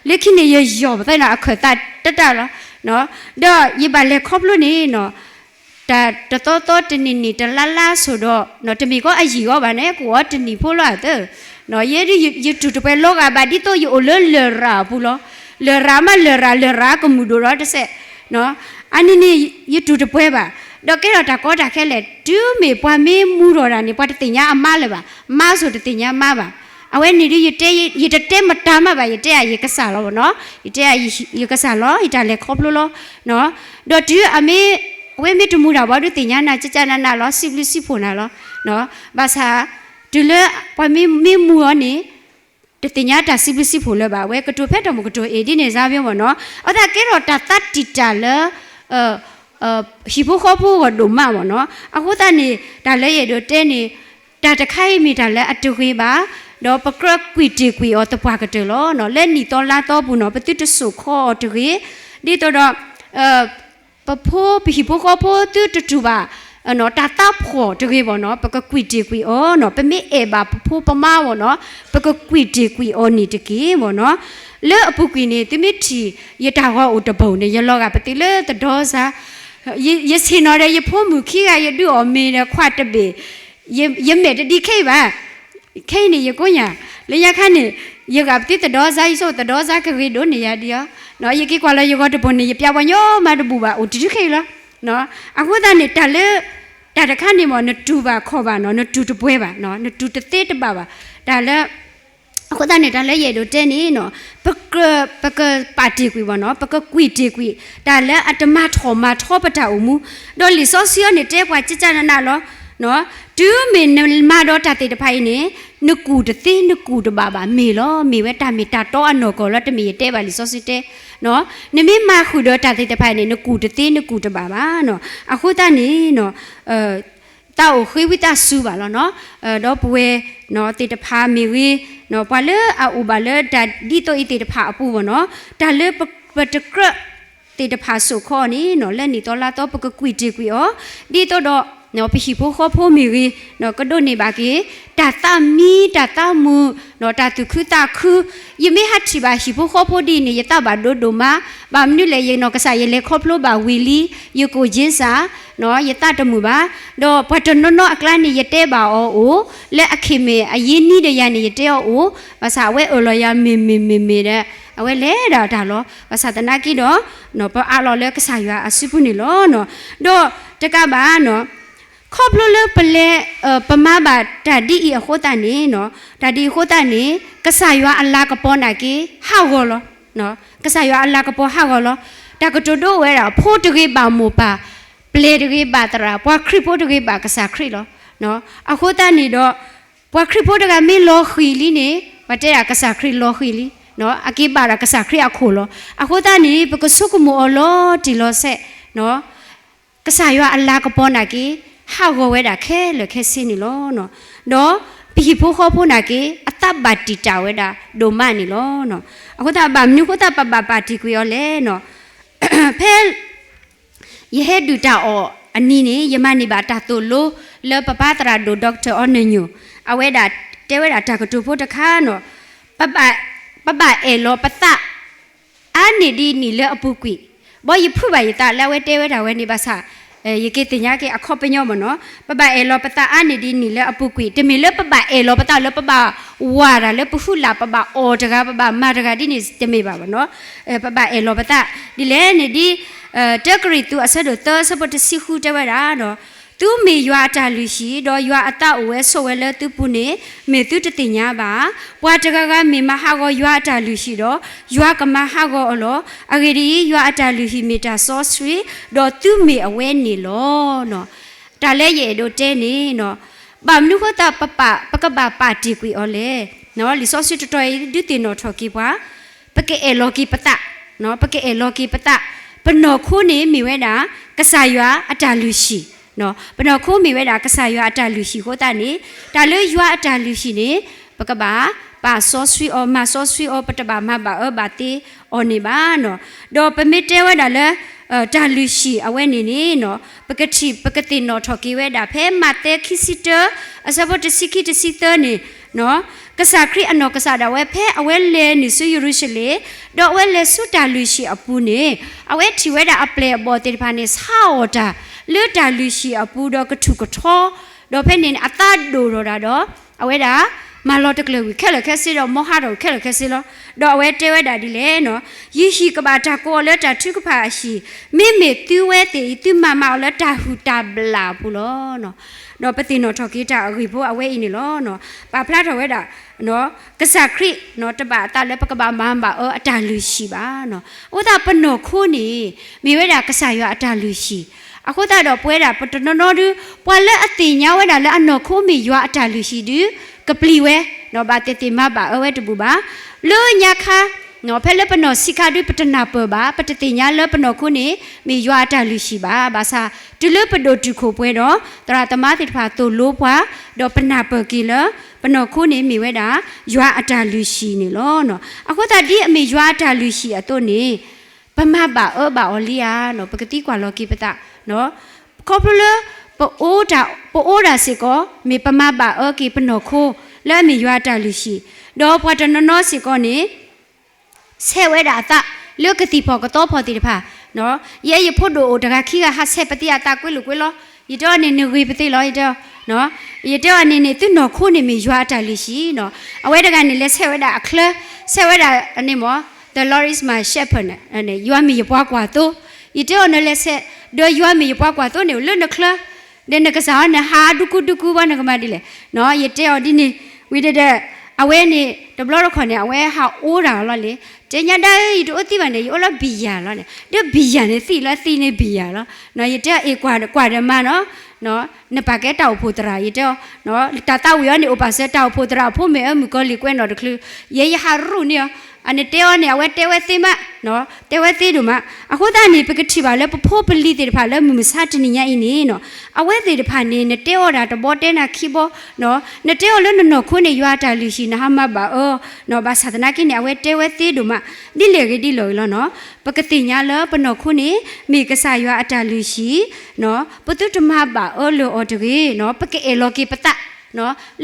လၢခံန့ၣ် ယယီၢ်ပသးန့ၣ် အခၢၣ်သးတတၢ်လီၤ. ဒီးယဘၣ်လဲၤခီဖျိန့ၣ်နီၤ တၢ်တသီသီတနံၤနံၤတလါလါဆိးဒီး တမ့ၢ်ကီးအယံာ်အီၤဘၣ်န့ၣ် ကအိၣ်အီၤတနံၤဖိလီၤအသၢ, ယဲဒၣ်ယတူၢ်တပှဲၤလီၤဂာ်ဘၣ် ဒ်သိးယအိၣ်လၢလရာ်အပူၤလီၤ. လရာ်မးလရာ် လရာ်ကမူၣ်ဒိၣ်ဒီးတစဲး, အန့ၣ်န့ၣ် ယတူၢ်တပှဲၤဘၣ်, ဒီးကဲထီၣ်တၢ်ကီတၢ်ခဲလဲၣ် တုၤမ့ၢ်ပှၤမ့ၢ်မူၤထီၣ်တၢ်န့ၣ် ပှၤတသ့ၣ်ညါအမါလၢၤဘၣ်, မါစိၤတသ့ၣ်ညါမါဘၣ်. အဝဲန့ၣ်ဒုး ယတဲ ယတတဲမတၤမးဘၣ် ယတဲအယကစၢ်လီၤနီၤ, ယတဲအယကစၢ်လီၤ ယတၢ်လဲၤခီဖျိလီၤ. ဒီးတုၤအမ့ၢ် အဝဲမ့ၢ်တမူၤတၢ်ဘၣ်ဒုးသ့ၣ်ညါနၤ ကကနနလီၤ စံးဘျုးစံးဖှိၣ်နၤလီၤ. ဘၣ်ဆၣ် တုၤလၢပှၤမ့ၢ်မူအီၤန့ၣ် တသ့ၣ်ညါတၢ်စံးဘျုးစံးဖှိၣ်လၢၤဘၣ်, အဝဲကတိၤဖဲတၢ်မုၢ်ကတိၤအ့ၣ်ဒ်န့ၣ်စါဘၣ်မ့ၢ်နီၤ, အဃိသတးကဲထီၣ်တၢ်သးတံာ်တာ်လၢ ဟံၣ်ဖိဃီဖိအဂီၢ်ဒိၣ်မးမ့ၢ်နီၤ. အဃိသတးန့ၣ် တၢ်လၢယအဲၣ်ဒိးတဲန့ၣ် တၢ်တခါအံၤမ့ၢ်တၢ်လၢအတဂ့ၤဘၣ်, ဒီးပကြၢးကွံာ်တ့ၢ်ကွံာ်အီၤသပှၢ်ကတၢၢ်လီၤ. လၢနံၣ်သီလါသီပူၤနီၤ ပသုတစိာ်ခီအီၤတဂ့ၤ, ဒ်သိးဒီး ပဖိပဟံၣ်ဖိဃီဖိသုတတူၢ်ဘၣ် တၢ်သးဖှီၣ်တဂ့ၤဘၣ်နီၤ, ပကကွံာ်တ့ၢ်ကွံာ်အီၤနီၤ, ပမ့ၢ်အဲၣ်ဘၣ်ပဖိပမါဘၣ်နီၤ, ပကကွံာ်တ့ၢ်ကွံာ်အီၤန့ၣ်တက့ၢ်မ့ၢ်နီၤ. လၢအပူၤကွံာ်န့ၣ် သုမ့ၢ်ထံၣ် ယတၢ်ဂီၤအိၣ်တဘိန့ၣ် ယလီၤဂာ်ပသ့လၢသဒီစါ, ယဆ့ၣ်နီၤဒီးယဖိမုၣ်ခံဂၤ ယဒုးအီၣ်မ့ၤဒီးခွါတဘ့ၣ်, ယမဲာ်တဒံးခဲအံၤဘၣ် ခဲအံၤန့ၣ် ယကိးညါ လၢညါခါန့ၣ် ယဂာ်ပသ့သဒီစါ ယဆိသဒီစါကဂ့ၤဒိၣ်န့ၢ်ယၤဒံးအီၤ, ယက့ၤကွၢ်လီၤယဂီၤတဘိန့ၣ် ယပျးပှၤညီမးတဘူၣ်ဘၣ် အိၣ်တုၤခဲအံၤလီၤ. အဃိသတးန့ၣ် တၢ်လၢ တၢ်တခါန့ၣ်မ့ၢ် နတူၢ်ဘၣ်ခီၣ်ဘၣ်နီၤ, နတူၢ်တပှဲၤဘၣ်, နတူၢ်တသ့တဘၣ်ဘၣ်. တၢ်လၢ အဃိသတးန့ၣ် တၢ်လၢယအဲၣ်ဒိးတဲန့ၣ်နီၤ, ပက ပကပာ်တ့ၢ်ကွံာ်ဘၣ်နီၤ, ပကကွံာ်တ့ၢ်ကွံာ် တၢ်လၢအတမၤထီၣ်မၤထီပတၢ်အိၣ်မူ, ဒီးလံာ်စီဆှံအံၤန့ၣ် တဲပှၤကကနးနးလီၤ. တုၤမ့ၢ်နမၤဒီးတၢ်သ့ၣ်တဖၣ်အံၤန့ၣ် နကူၣ်တသ့နကူၣ်တဘၣ်ဘၣ် မ့ၢ်လီၤ. မ့ၢ်ဝဲတၢ်မ့ၢ်တၢ်တီအနီၢ်ကီၢ်လၢတမ့ၢ်ယတဲဘၣ်လံာ်စီဆှံတဲ, နမ့ၢ်မၤဃုာ်ဒီးတၢ်သ့ၣ်တဖၣ်အံၤန့ၣ် နကူၣ်တသ့နကူၣ်တဘၣ်ဘၣ်နီၤ. အဃိသတးန့ၣ် သးအိၣ်ဃ့ဝံသးစူၤဘၣ်လီၤနီၤ. ဒီပုၢ်ဝဲၢ်သ့ၣ်တဖၣ်မ့ၢ်ဂ့ၤ, ပှၤလၢအအိၣ်ဘၣ်လၢတၢ်ဒ်သိးအံၤသ့ၣ်တဖၣ်အပူၤဘၣ်နီၤ, တၢ်လၢပတကြၢးသ့ၣ်တဖၣ်စိာ်ခီအီၤန့ၣ်နီၤ, လၢနံၣ်သီလါသီပကကွံာ်တ့ၢ်ကွံာ်အီၤ, ဒ်သိးဒီး ပဟံၣ်ဖိဃီဖိမ့ၢ်ဂ့ၤ ကဒိးန့ၢ်ဘၣ်က့ၤ တၢ်သးမံ တၢ်သးမုာ် တၢ်သူၣ်ခုသးခု, ယမ့ၢ်ဟးထံၣ်ဘၣ်ဟံၣ်ဖိဃီဖိဒ်အံၤန့ၣ် ယသးဘၣ်ဒိဒိၣ်မး, ဘၣ်မနုၤလဲၣ် ယနီၢ်ကစၢ်ယလဲၤခီဖျိဘၣ်ဝံၤလံ, ယကိၣ်က့စၢ် ယသးတမုာ်ဘၣ်. ဒီးပှၤတနီၤနီၤအကျါန့ၣ် ယတဲဘၣ်အီၤအိၣ်, လၢအခံမ့ၢ်အယ့ၢ်နံၤဒီးယၤန့ၣ် ယတဲအီၤအိၣ်, ဘၣ်ဆၣ်အဝဲအၢၣ်လီၤယၤမ့ၢ်မ့ၢ်မ့ၢ်မ့ၢ်ဒီး အဝဲလဲၤဒၣ်တၢ်လီၤ. ဘၣ်ဆၣ်သနာ်က့ဒီး ပအးလီၤလၢကစၢ်ယွၤအစုပူၤန့ၣ်လီၤ. ဒီးတကးဘၣ် ခီဖျိလၢပလဲၤ ပမၤဘၣ်တၢ်ဒ်အံၤအဃိသတးန့ၣ်, တၢ်ဒ်အံၤအဃိသတးန့ၣ် ကစၢ်ယွၤအလၤကပီၤနာ်က့ ဟးဂီၤလီၤ. ကစၢ်ယွၤအလၤကပီၤဟးဂီၤလီၤ. တၢ်ကတိၤဒိဝဲဒၣ် ဖိတဂ့ၤဘၣ်မိၢ်ပၢ်, ပျဲၢ်တဂ့ၤဘၣ်သရၣ်, ပှၤခရံာ်ဖိတဂ့ၤဘၣ်ကစၢ်ခရံာ်လီၤ. အဃိသတးန့ၣ်ဒီး ပှၤခရံာ်ဖိတဂၤမ့ၢ်လီၤဃံၤလံန့ၣ် ပှၤတဲဒၣ်ကစၢ်ခရံာ်လီၤဃံၤလံ, အက့ၤဘၣ်ဒီးကစၢ်ခရံာ်အခိၣ်လီၤ. အဃိသတးန့ၣ် ပကဆိကမိၣ်အီၤလီၤတံၢ်လီၤဆဲး ကစၢ်ယွၤအလၤကပီၤနာ်က့ ဟးဂီၤဝဲဒၣ်ခဲလၢာ်ခဲဆ့န့ၣ်လီၤ. ဒီးပဟံၣ်ဖိဃီဖိနာ်က့ အသးဘၣ်တံာ်တာ်ဝဲဒၣ်ဒိၣ်မးန့ၣ်လီၤ. အဃိသတးဘၣ်မနုၤအဃိသတးပဘၣ်ပာ်တံာ်ကွံာ်အီၤလဲၣ်. ဖဲ ယဟဲဒုၣ်တၢ်အီၣ်အနံၤန့ၣ် ယမၤန့ၢ်ဘၣ်တၢ်သိၣ်လိလၢပပၢ်သရၣ်ဒိၣ် Doctor အီနၢ်ညိၣ် အဝဲဒၣ်တဲဝဲဒၣ်တၢ်ကတိၤဖိတခါနီၤ, ပဘၣ်အဲၣ်လီၤပသး အါန့ၢ်ဒံးနံၣ်လၢအပူၤကွံာ်, ဘၣ်ယဖုးဘၣ်ယသးလၢအဝဲတဲဝဲဒၣ်ဝဲန့ၣ်ဘၣ်ဆၣ်, ယက့ၤသ့ၣ်ညါက့ၤအခီပညီမ့ၢ်နီၤ, ပဘၣ်အဲၣ်လီၤပသးအါန့ၢ်ဒံးနံၣ်လၢအပူၤကွံာ်, တမ့ၢ်လၢပဘၣ်အဲၣ်လီၤပသးလၢပဘၣ်ဝးတၢ်လၢပဟုလၢ် ပဘၣ်အီၣ်တဂၤ ပဘၣ်မၤတဂၤဒ်န့ၣ်တမ့ၢ်ဘၣ်မ့ၢ်နီၤ, ပဘၣ်အဲၣ်လီၤပသး, ဒ်လဲၣ်န့ၣ်ဒ် တၢကရံၣ်သူးအဆၢဒိၣ်သၢအဆၢဖိတဆံဃုတဲဝဲဒၣ် သုမ့ၢ်ယွၤအတၢ်လုၢ်ဟံၣ် ဒီးယွၤအသးအိၣ်ဝဲဆိးဝဲလၢသုပူၤန့ၣ် မ့ၢ်သုတသ့ၣ်ညါဘၣ်. ပှၤတဂၤဂၤမ့ၢ်မၤဟးဂီၤယွၤအတၢ်လုၢ်ဟံၣ်ဒီး ယွၤကမၤဟးဂီၤအီၤလီၤ. အဂ့ၢ်ဒ်အံၤ, ယွၤအတၢ်လုၢ်ဟံၣ်မ့ၢ်တၢ်စီဆှံ, ဒီးသုမ့ၢ်အဝဲန့ၣ်လီၤ. တၢ်လၢယအဲၣ်ဒိးတဲန့ၣ် ဘၣ်မနုၤဃိသတး ပကဘၣ်ပာ်တ့ၢ်ကွံာ်အီၤလဲၣ်. လံာ်စီဆှံတတီၤအံၤ ဒုးသ့ၣ်နီၣ်ထီၣ်က့ၤပှၤ ပကအဲၣ်လီၤက့ၤပသး, ပကအဲၣ်လီၤက့ၤပသး, ပနီၢ်ခိန့ၣ်မ့ၢ်ဝဲဒၣ် ကစၢ်ယွၤအတၢ်လုၢ်ဟံၣ်, ပနီၢ်ခိမ့ၢ်ဝဲဒၣ် ကစၢ်ယွၤအတၢ်လုၢ်ဟံၣ်အဃိသတးန့ၣ် တၢ်လၢယွၤအတၢ်လုၢ်ဟံၣ်န့ၣ် ပကဘၣ်ပာ်စီဆှံအီၤ မၤစီဆှံအီၤ ပတဘၣ်မၤဘၣ်အၢဘၣ်သီအီၤန့ၣ်ဘၣ်. ဒီးပမ့ၢ်တဲဝဲဒၣ်လၢ တၢ်လုၢ်ဟံၣ်အဝဲန့ၣ်န့ၣ် ပကထံၣ် ပကသ့ၣ်နီၣ်ထီၣ်က့ၤဝဲဒၣ် ဖဲမးသဲခံဆံတၢ အဆၢဖိတဆံခံတဆံသၢန့ၣ် ကစၢ်ခရံာ်အနီၢ်ကစၢ်ဒၣ်ဝဲ ဖဲအဝဲလဲၤနုာ်ဆူယရူၤၡလ့ၣ် ဒီးအဝဲလဲၤဆူတၢ်လုၢ်ဟံၣ်အပူၤန့ၣ် အဝဲထံၣ်ဝဲဒၣ်အပျဲၢ်အဘီၣ်သ့ၣ်တဖၣ်န့ၣ် ဆါအီၣ်တၢ် လၢတၢ်လုၢ်ဟံၣ်အပူၤဒီးကထူၣ်ကထီ ဒီးဖဲန့ၣ်န့ၣ် အသးဒိၣ်ထီၣ်ဒၣ်ဒီး အဝဲဒၣ် မၤလီၤတကျၢၤဝံၤခဲလၢာ်ခဲဆ့ဒီး မီၢ်ဟါထီၣ်ဝံၤခဲလၢာ်ခဲဆ့လီၤ. ဒီးအဝဲတဲဝဲဒၣ်ဒ်လဲၣ်န့ၣ် ယဟံၣ်ကဘၣ်တၢ်ကိးအီၤလၢတၢ်ထုကဖၣ်အဟံၣ်, မ့မ့ၢ်သုဝဲသ့ၣ်အံၤ သုမၤမၤအီၤလၢတၢ်ဟုၣ်တၢ်ဘျၣ်အပူၤလီၤ. ဒီးပသ့ၣ်နီၣ်ထီၣ်က့ၤတၢ်အဂ့ၢ်ဖိအဝဲအံၤန့ၣ်လီၤ. ပာ်ဖျါထီၣ်ဝဲဒၣ် ကစၢ်ခရံာ် တဘၣ်အသးလၢပကဘၣ်မၤဘၣ်အၢအတၢ်လုၢ်ဟံၣ်ဘၣ်. အဃိသတးပနီၢ်ခိန့ၣ် မ့ၢ်ဝဲဒၣ်ကစၢ်ယွၤအတၢ်လုၢ်ဟံၣ်, အဃိသတးဒီးပဝဲဒၣ်ပတနီၤနီၤဒုး ပှၤလၢအသ့ၣ်ညါဝဲဒၣ်လၢအနီၢ်ခိမ့ၢ်ယွၤအတၢ်လုၢ်ဟံၣ်ဒုး ကပျံၤဝဲ, ဘၣ်သ့ၣ်သ့ၣ်မၤဘၣ်အၢဝဲတဘူၣ်ဘၣ်. လၢညါခါ ဖဲလၢပနီၢ်ဆံးခါဒုး ပတနၢ်ပၢၢ်ဘၣ်, ပတသ့ၣ်ညါလၢပနီၢ်ခိန့ၣ် မ့ၢ်ယွၤအတၢ်လုၢ်ဟံၣ်ဘၣ်. ဘၣ်ဆၣ် တုၤလၢပဒိၣ်တုာ်ခိၣ်ပှဲၤဒီး သရၣ်သမါသ့ၣ်တဖၣ်သိၣ်လိပှၤ, ဒီးပနၢ်ပၢၢ်က့ၤလၢ ပနီၢ်ခိန့ၣ်မ့ၢ်ဝဲဒၣ် ယွၤအတၢ်လုၢ်ဟံၣ်န့ၣ်လီၤ. အဃိသတးဒ်အမ့ၢ်ယွၤအတၢ်လုၢ်ဟံၣ်အသိးန့ၣ် ပမၤဘၣ်အၢဘၣ်အီၤလံဧါ, ပကသံကွၢ်လီၤက့ၤပသး, ခီဖျိလၢ ပအိၣ်တၢ်စ့ၢ်ကီး မ့ၢ်ပမၤဘၣ်အၢက့ၤပနီၢ်ခိ လၢအမ့ၢ်ယွၤအတၢ်လုၢ်ဟံၣ်, ဒီးပှၤတနီၤနီၤစ့ၢ်ကီးန့ၣ် ဆဲးဝဲဒၣ်အသး လၢကသံၣ်ဖီၣ်ကသီဖီၣ်သ့ၣ်တဖၣ်, ယဲယဖိဒိၣ်အိၣ်တဂၤခံဂၤ ဟးဆဲးပသံအသးကွ့လိာ်ကွ့လီၤ. ယတဲအီၤန့ၣ် နဂ့ၤပသ့လီၤ, ယတဲအီၤ, ယတဲအီၤန့ၣ်န့ၣ် သုနီၢ်ခိန့ၣ်မ့ၢ်ယွၤအတၢ်လုၢ်ဟံၣ်နီၤ. အဝဲတဂၤန့ၣ် လဲၤဆဲးဝဲဒၣ်အချၢ, ဆဲးဝဲဒၣ်န့ၣ်မ့ၢ် The Lord is my shepherd, ယွၤမ့ၢ်ယပှၤကွၢ်သိ, ယတဲအီၤ နလဲၤဆဲး ဒီးယွၤမ့ၢ်ယပှၤကွၢ်သိန့ၣ် အိၣ်လၢနချၢ ဒီးနကစၢ်အီၤန့ၣ် ဟးဒူကူဒူကူဘၣ် နကမၤဒ်လဲၣ်. ယတဲအီၤဒ်န့ၣ်, ဝံၤဒီး အဝဲန့ၣ် တဘျီတခီၣ်န့ၣ် အဝဲဟးအိၣ်တၢ်လီၤလံ. တဲညါဒၣ် ယတအိၣ်သံဘၣ်န့ၣ် ယအိၣ်လၢဘံၣ်ယၢ်လီၤန့ၣ်, ဒီးဘံၣ်ယၢ်န့ၣ်သံလၢသံန့ၣ်ဘံၣ်ယၢ်လီၤ. ယတဲအီၤ အ့ၣ် ကွၢ်ဒီးမၤနီၤ, နပာ်ကဲတၢ်အိၣ်ဖှိၣ်သရၣ်, ယတဲအီၤ တၢ်သးဝံၣ်အီၤန့ၣ် အိၣ်ပာ်စၢၤတၢ်အိၣ်ဖှိၣ်သရၣ်အဖိမ့ၢ်အၢမုၣ်ကီၤလံၢ်ကွဲးနီၣ်တချုး, ယဲယဟးရူၢ်န့ၢ်အီၤ, အန့ၣ်တဲအီၤန့ၣ် အဝဲတဲဝဲသ့မး, တဲဝဲသ့ဒိၣ်မး. အဃိသတးန့ၣ် ပကထံၣ်ဘၣ်လၢပဖိပလံၤသ့ၣ်တဖၣ်လၢမုၢ်မဆါတနံၤညါအံၤန့ၣ်နီၤ, အဝဲသ့ၣ်တဖၣ်န့ၣ် နတဲအီၤဒၣ်တဘီတဲနၤခံဘီ, နတဲအီၤလၢနနီၢ်ခိန့ၣ် ယွၤအတၢ်လုၢ်ဟံၣ် နဟးမၤဘၣ်အၢ, ဘၣ်ဆၣ်သနာ်က့န့ၣ် အဝဲတဲဝဲသ့ဒိၣ်မး, ဒ်လဲၣ်ဂ့ၤဒ်လဲၣ်ဂ့ၤလီၤနီၤ. ပကသ့ၣ်ညါလၢပနီၢ်ခိန့ၣ် မ့ၢ်ကစၢ်ယွၤအတၢ်လုၢ်ဟံၣ်, ပသုတမၤဘၣ်အၢလၢအီၤတဂ့ၤ, ပကအဲၣ်လီၤက့ၤပသး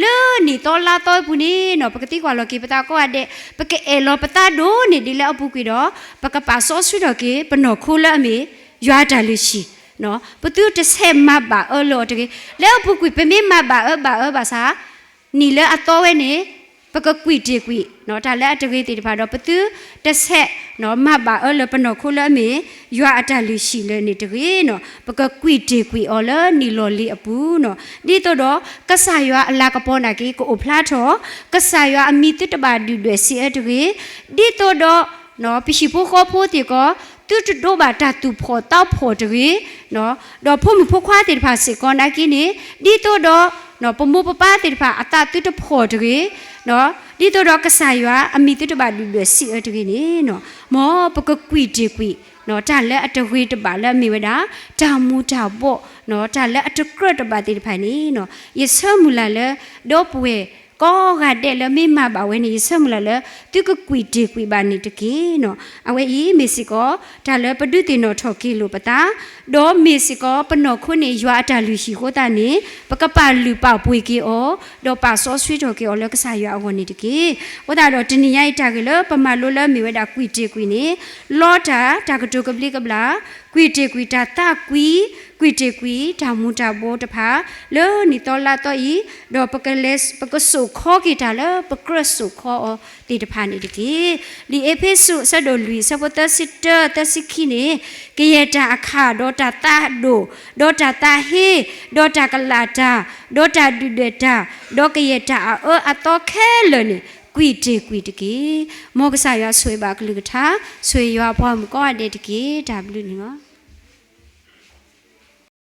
လၢနံၣ်သီလါသီအပူၤန့ၣ်နီၤ, ပကသံကွၢ်လီၤက့ၤပသးကိးဂၤဒဲး, ပကအဲၣ်လီၤပသးဒိၣ်န့ၢ်ဒ်လၢအပူၤကွံာ်ဒီး ပကပာ်စီဆှံထီၣ်က့ၤ ပနီၢ်ခိလၢအမ့ၢ် ယွၤအတၢ်လုၢ်ဟံၣ်, ပသုတဆဲးမၤဘၣ်အၢလၢအီၤတဂ့ၤ. လၢအပူၤကွံာ် ပမ့ၢ်မၤဘၣ်အၢဘၣ်အၢဘၣ်ဆၣ် နံၣ်လၢအသီဝဲန့ၣ် ပကကွံာ်တ့ၢ်ကွံာ် တၢ်လၢအတဂ့ၤသ့ၣ်တဖၣ်ဒီး ပသုတဆဲး မၤဘၣ်အၢလၢပနီၢ်ခိလၢအမ့ၢ် ယွၤအတၢ်လုၢ်ဟံၣ်လၢန့ၣ်တဂ့ၤနီၤ. ပကကွံာ်တ့ၢ်ကွံာ်အီၤလၢနံၣ်လီၢ်လံၤအပူၤနီၤ. ဒ်သိးဒီး ကစၢ်ယွၤအလၤကပီၤနာ်က့ ကအိၣ်ဖျါထီၣ်, ကစၢ်ယွၤအမံၤသုတဘၣ်ဒုၣ်ဒွဲၣ်စံးအၢတဂ့ၤ, ဒ်သိးဒီး ပဟံၣ်ဖိဃီဖိသ့ၣ်ကီး သုတဒိးဘၣ်တၢ်သူၣ်ဖှီၣ်သးဖှီၣ်တဂ့ၤ, ဒီးဖိမုၣ်ဖိခွါသ့ၣ်တဖၣ်စ့ၢ်ကီးနာ်က့န့ၣ် ဒ်သိးဒီး ပမိၢ်ပပၢ်သ့ၣ်တဖၣ်အသးသုတဖှီၣ်တဂ့ၤ, ဒ်သိးဒီးကစၢ်ယွၤအမံၤသုတဘၣ်ဒုၣ်ဒွဲၣ်စံးအၢတဂ့ၤန့ၣ်, မ်ပကကွံာ်တ့ၢ်ကွံာ် တၢ်လၢအတဂ့ၤတဘၣ်လၢအမ့ၢ်ဝဲဒၣ် တၢ်မူၤတၢ်ဘှီး တၢ်လၢအတကြၢးတဘၣ်သ့ၣ်တဖၣ်န့ၣ်, ယဆၢမုၢ်လၢ်လၢ ဒီပုၢ်ဝဲၢ်ကိးဂၤဒဲးလၢမ့ၢ်မၤဘၣ်ဝဲန့ၣ် ယဆၢမုၢ်လၢ်လၢ သုကကွံာ်တ့ၢ်ကွံာ်ဘၣ်န့ၣ်တက့ၢ်နီၤ. အဝဲအံၤမ့ၢ်စ့ၢ်ကီး တၢ်လၢပဒုးသ့ၣ်နီၣ်ထီၣ်က့ၤလိာ်ပသး, ဒီးမ့ၢ်စ့ၢ်ကီး ပနီၢ်ခိန့ၣ် ယွၤအတၢ်လုၢ်ဟံၣ်အဃိသတးန့ၣ် ပကပာ်လုၢ်ပာ်ပှ့ၤက့ၤအီၤ, ဒီးပာ်စီဆှံထီၣ်က့ၤအီၤလၢကစၢ်ယွၤအဂီၢ်န့ၣ်တက့ၢ်. အဃိသတးဒီးတနံၤညါအံၤတၢ်ဂ့ၢ်လၢ ပမၤလိလၢအမ့ၢ်ဝဲဒၣ်ကွံာ်တ့ၢ်ကွံာ်န့ၣ်, လီတၢ် တၢ်ကတိၤကဘျံးကဘျၣ်, ကွံာ်တ့ၢ်ကွံာ်တၢ်သးကွံ, ကွံာ်တ့ၢ်ကွံာ်တၢ်မူၤတၢ်ဘှီးတဖၣ် လၢနံၣ်သီလါသီအံၤ, ဒီး ပကစိာ်ခီက့ၤတၢ်လၢပကြၢးစိာ်ခီအီၤသ့ၣ်တဖၣ်န့ၣ်တက့ၢ်. လံာ်အ့းဖ့းစူး အဆၢဒိၣ်လွံၢ် အဆၢဖိသၢဆံတၢ သၢဆံခံန့ၣ်, ကယဲၢ်တၢ်အခၣ် ဒီးတၢ်သးဒိၣ်, ဒီးတၢ်သးဟ့, ဒီးတၢ်ကလၢ်တၢ်, ဒီးတၢ်ဒုၣ်ဒွဲၣ်တၢ်, ဒီးကယဲၢ်တၢ်အအၢအသီခဲလၢာ်န့ၣ် ကွံာ်တ့ၢ်ကွံာ်တက့ၢ်. မ်ကစၢ်ယွၤဆိၣ်ဂ့ၤဘၣ်အကလုၢ်ကထါ, ဆိၣ်ဂ့ၤယွၤအပှၤဂီၢ်မုၢ်ကိးဂၤဒဲးတက့ၢ်. တၢ်ဘျုးန့ၣ်လီၤ.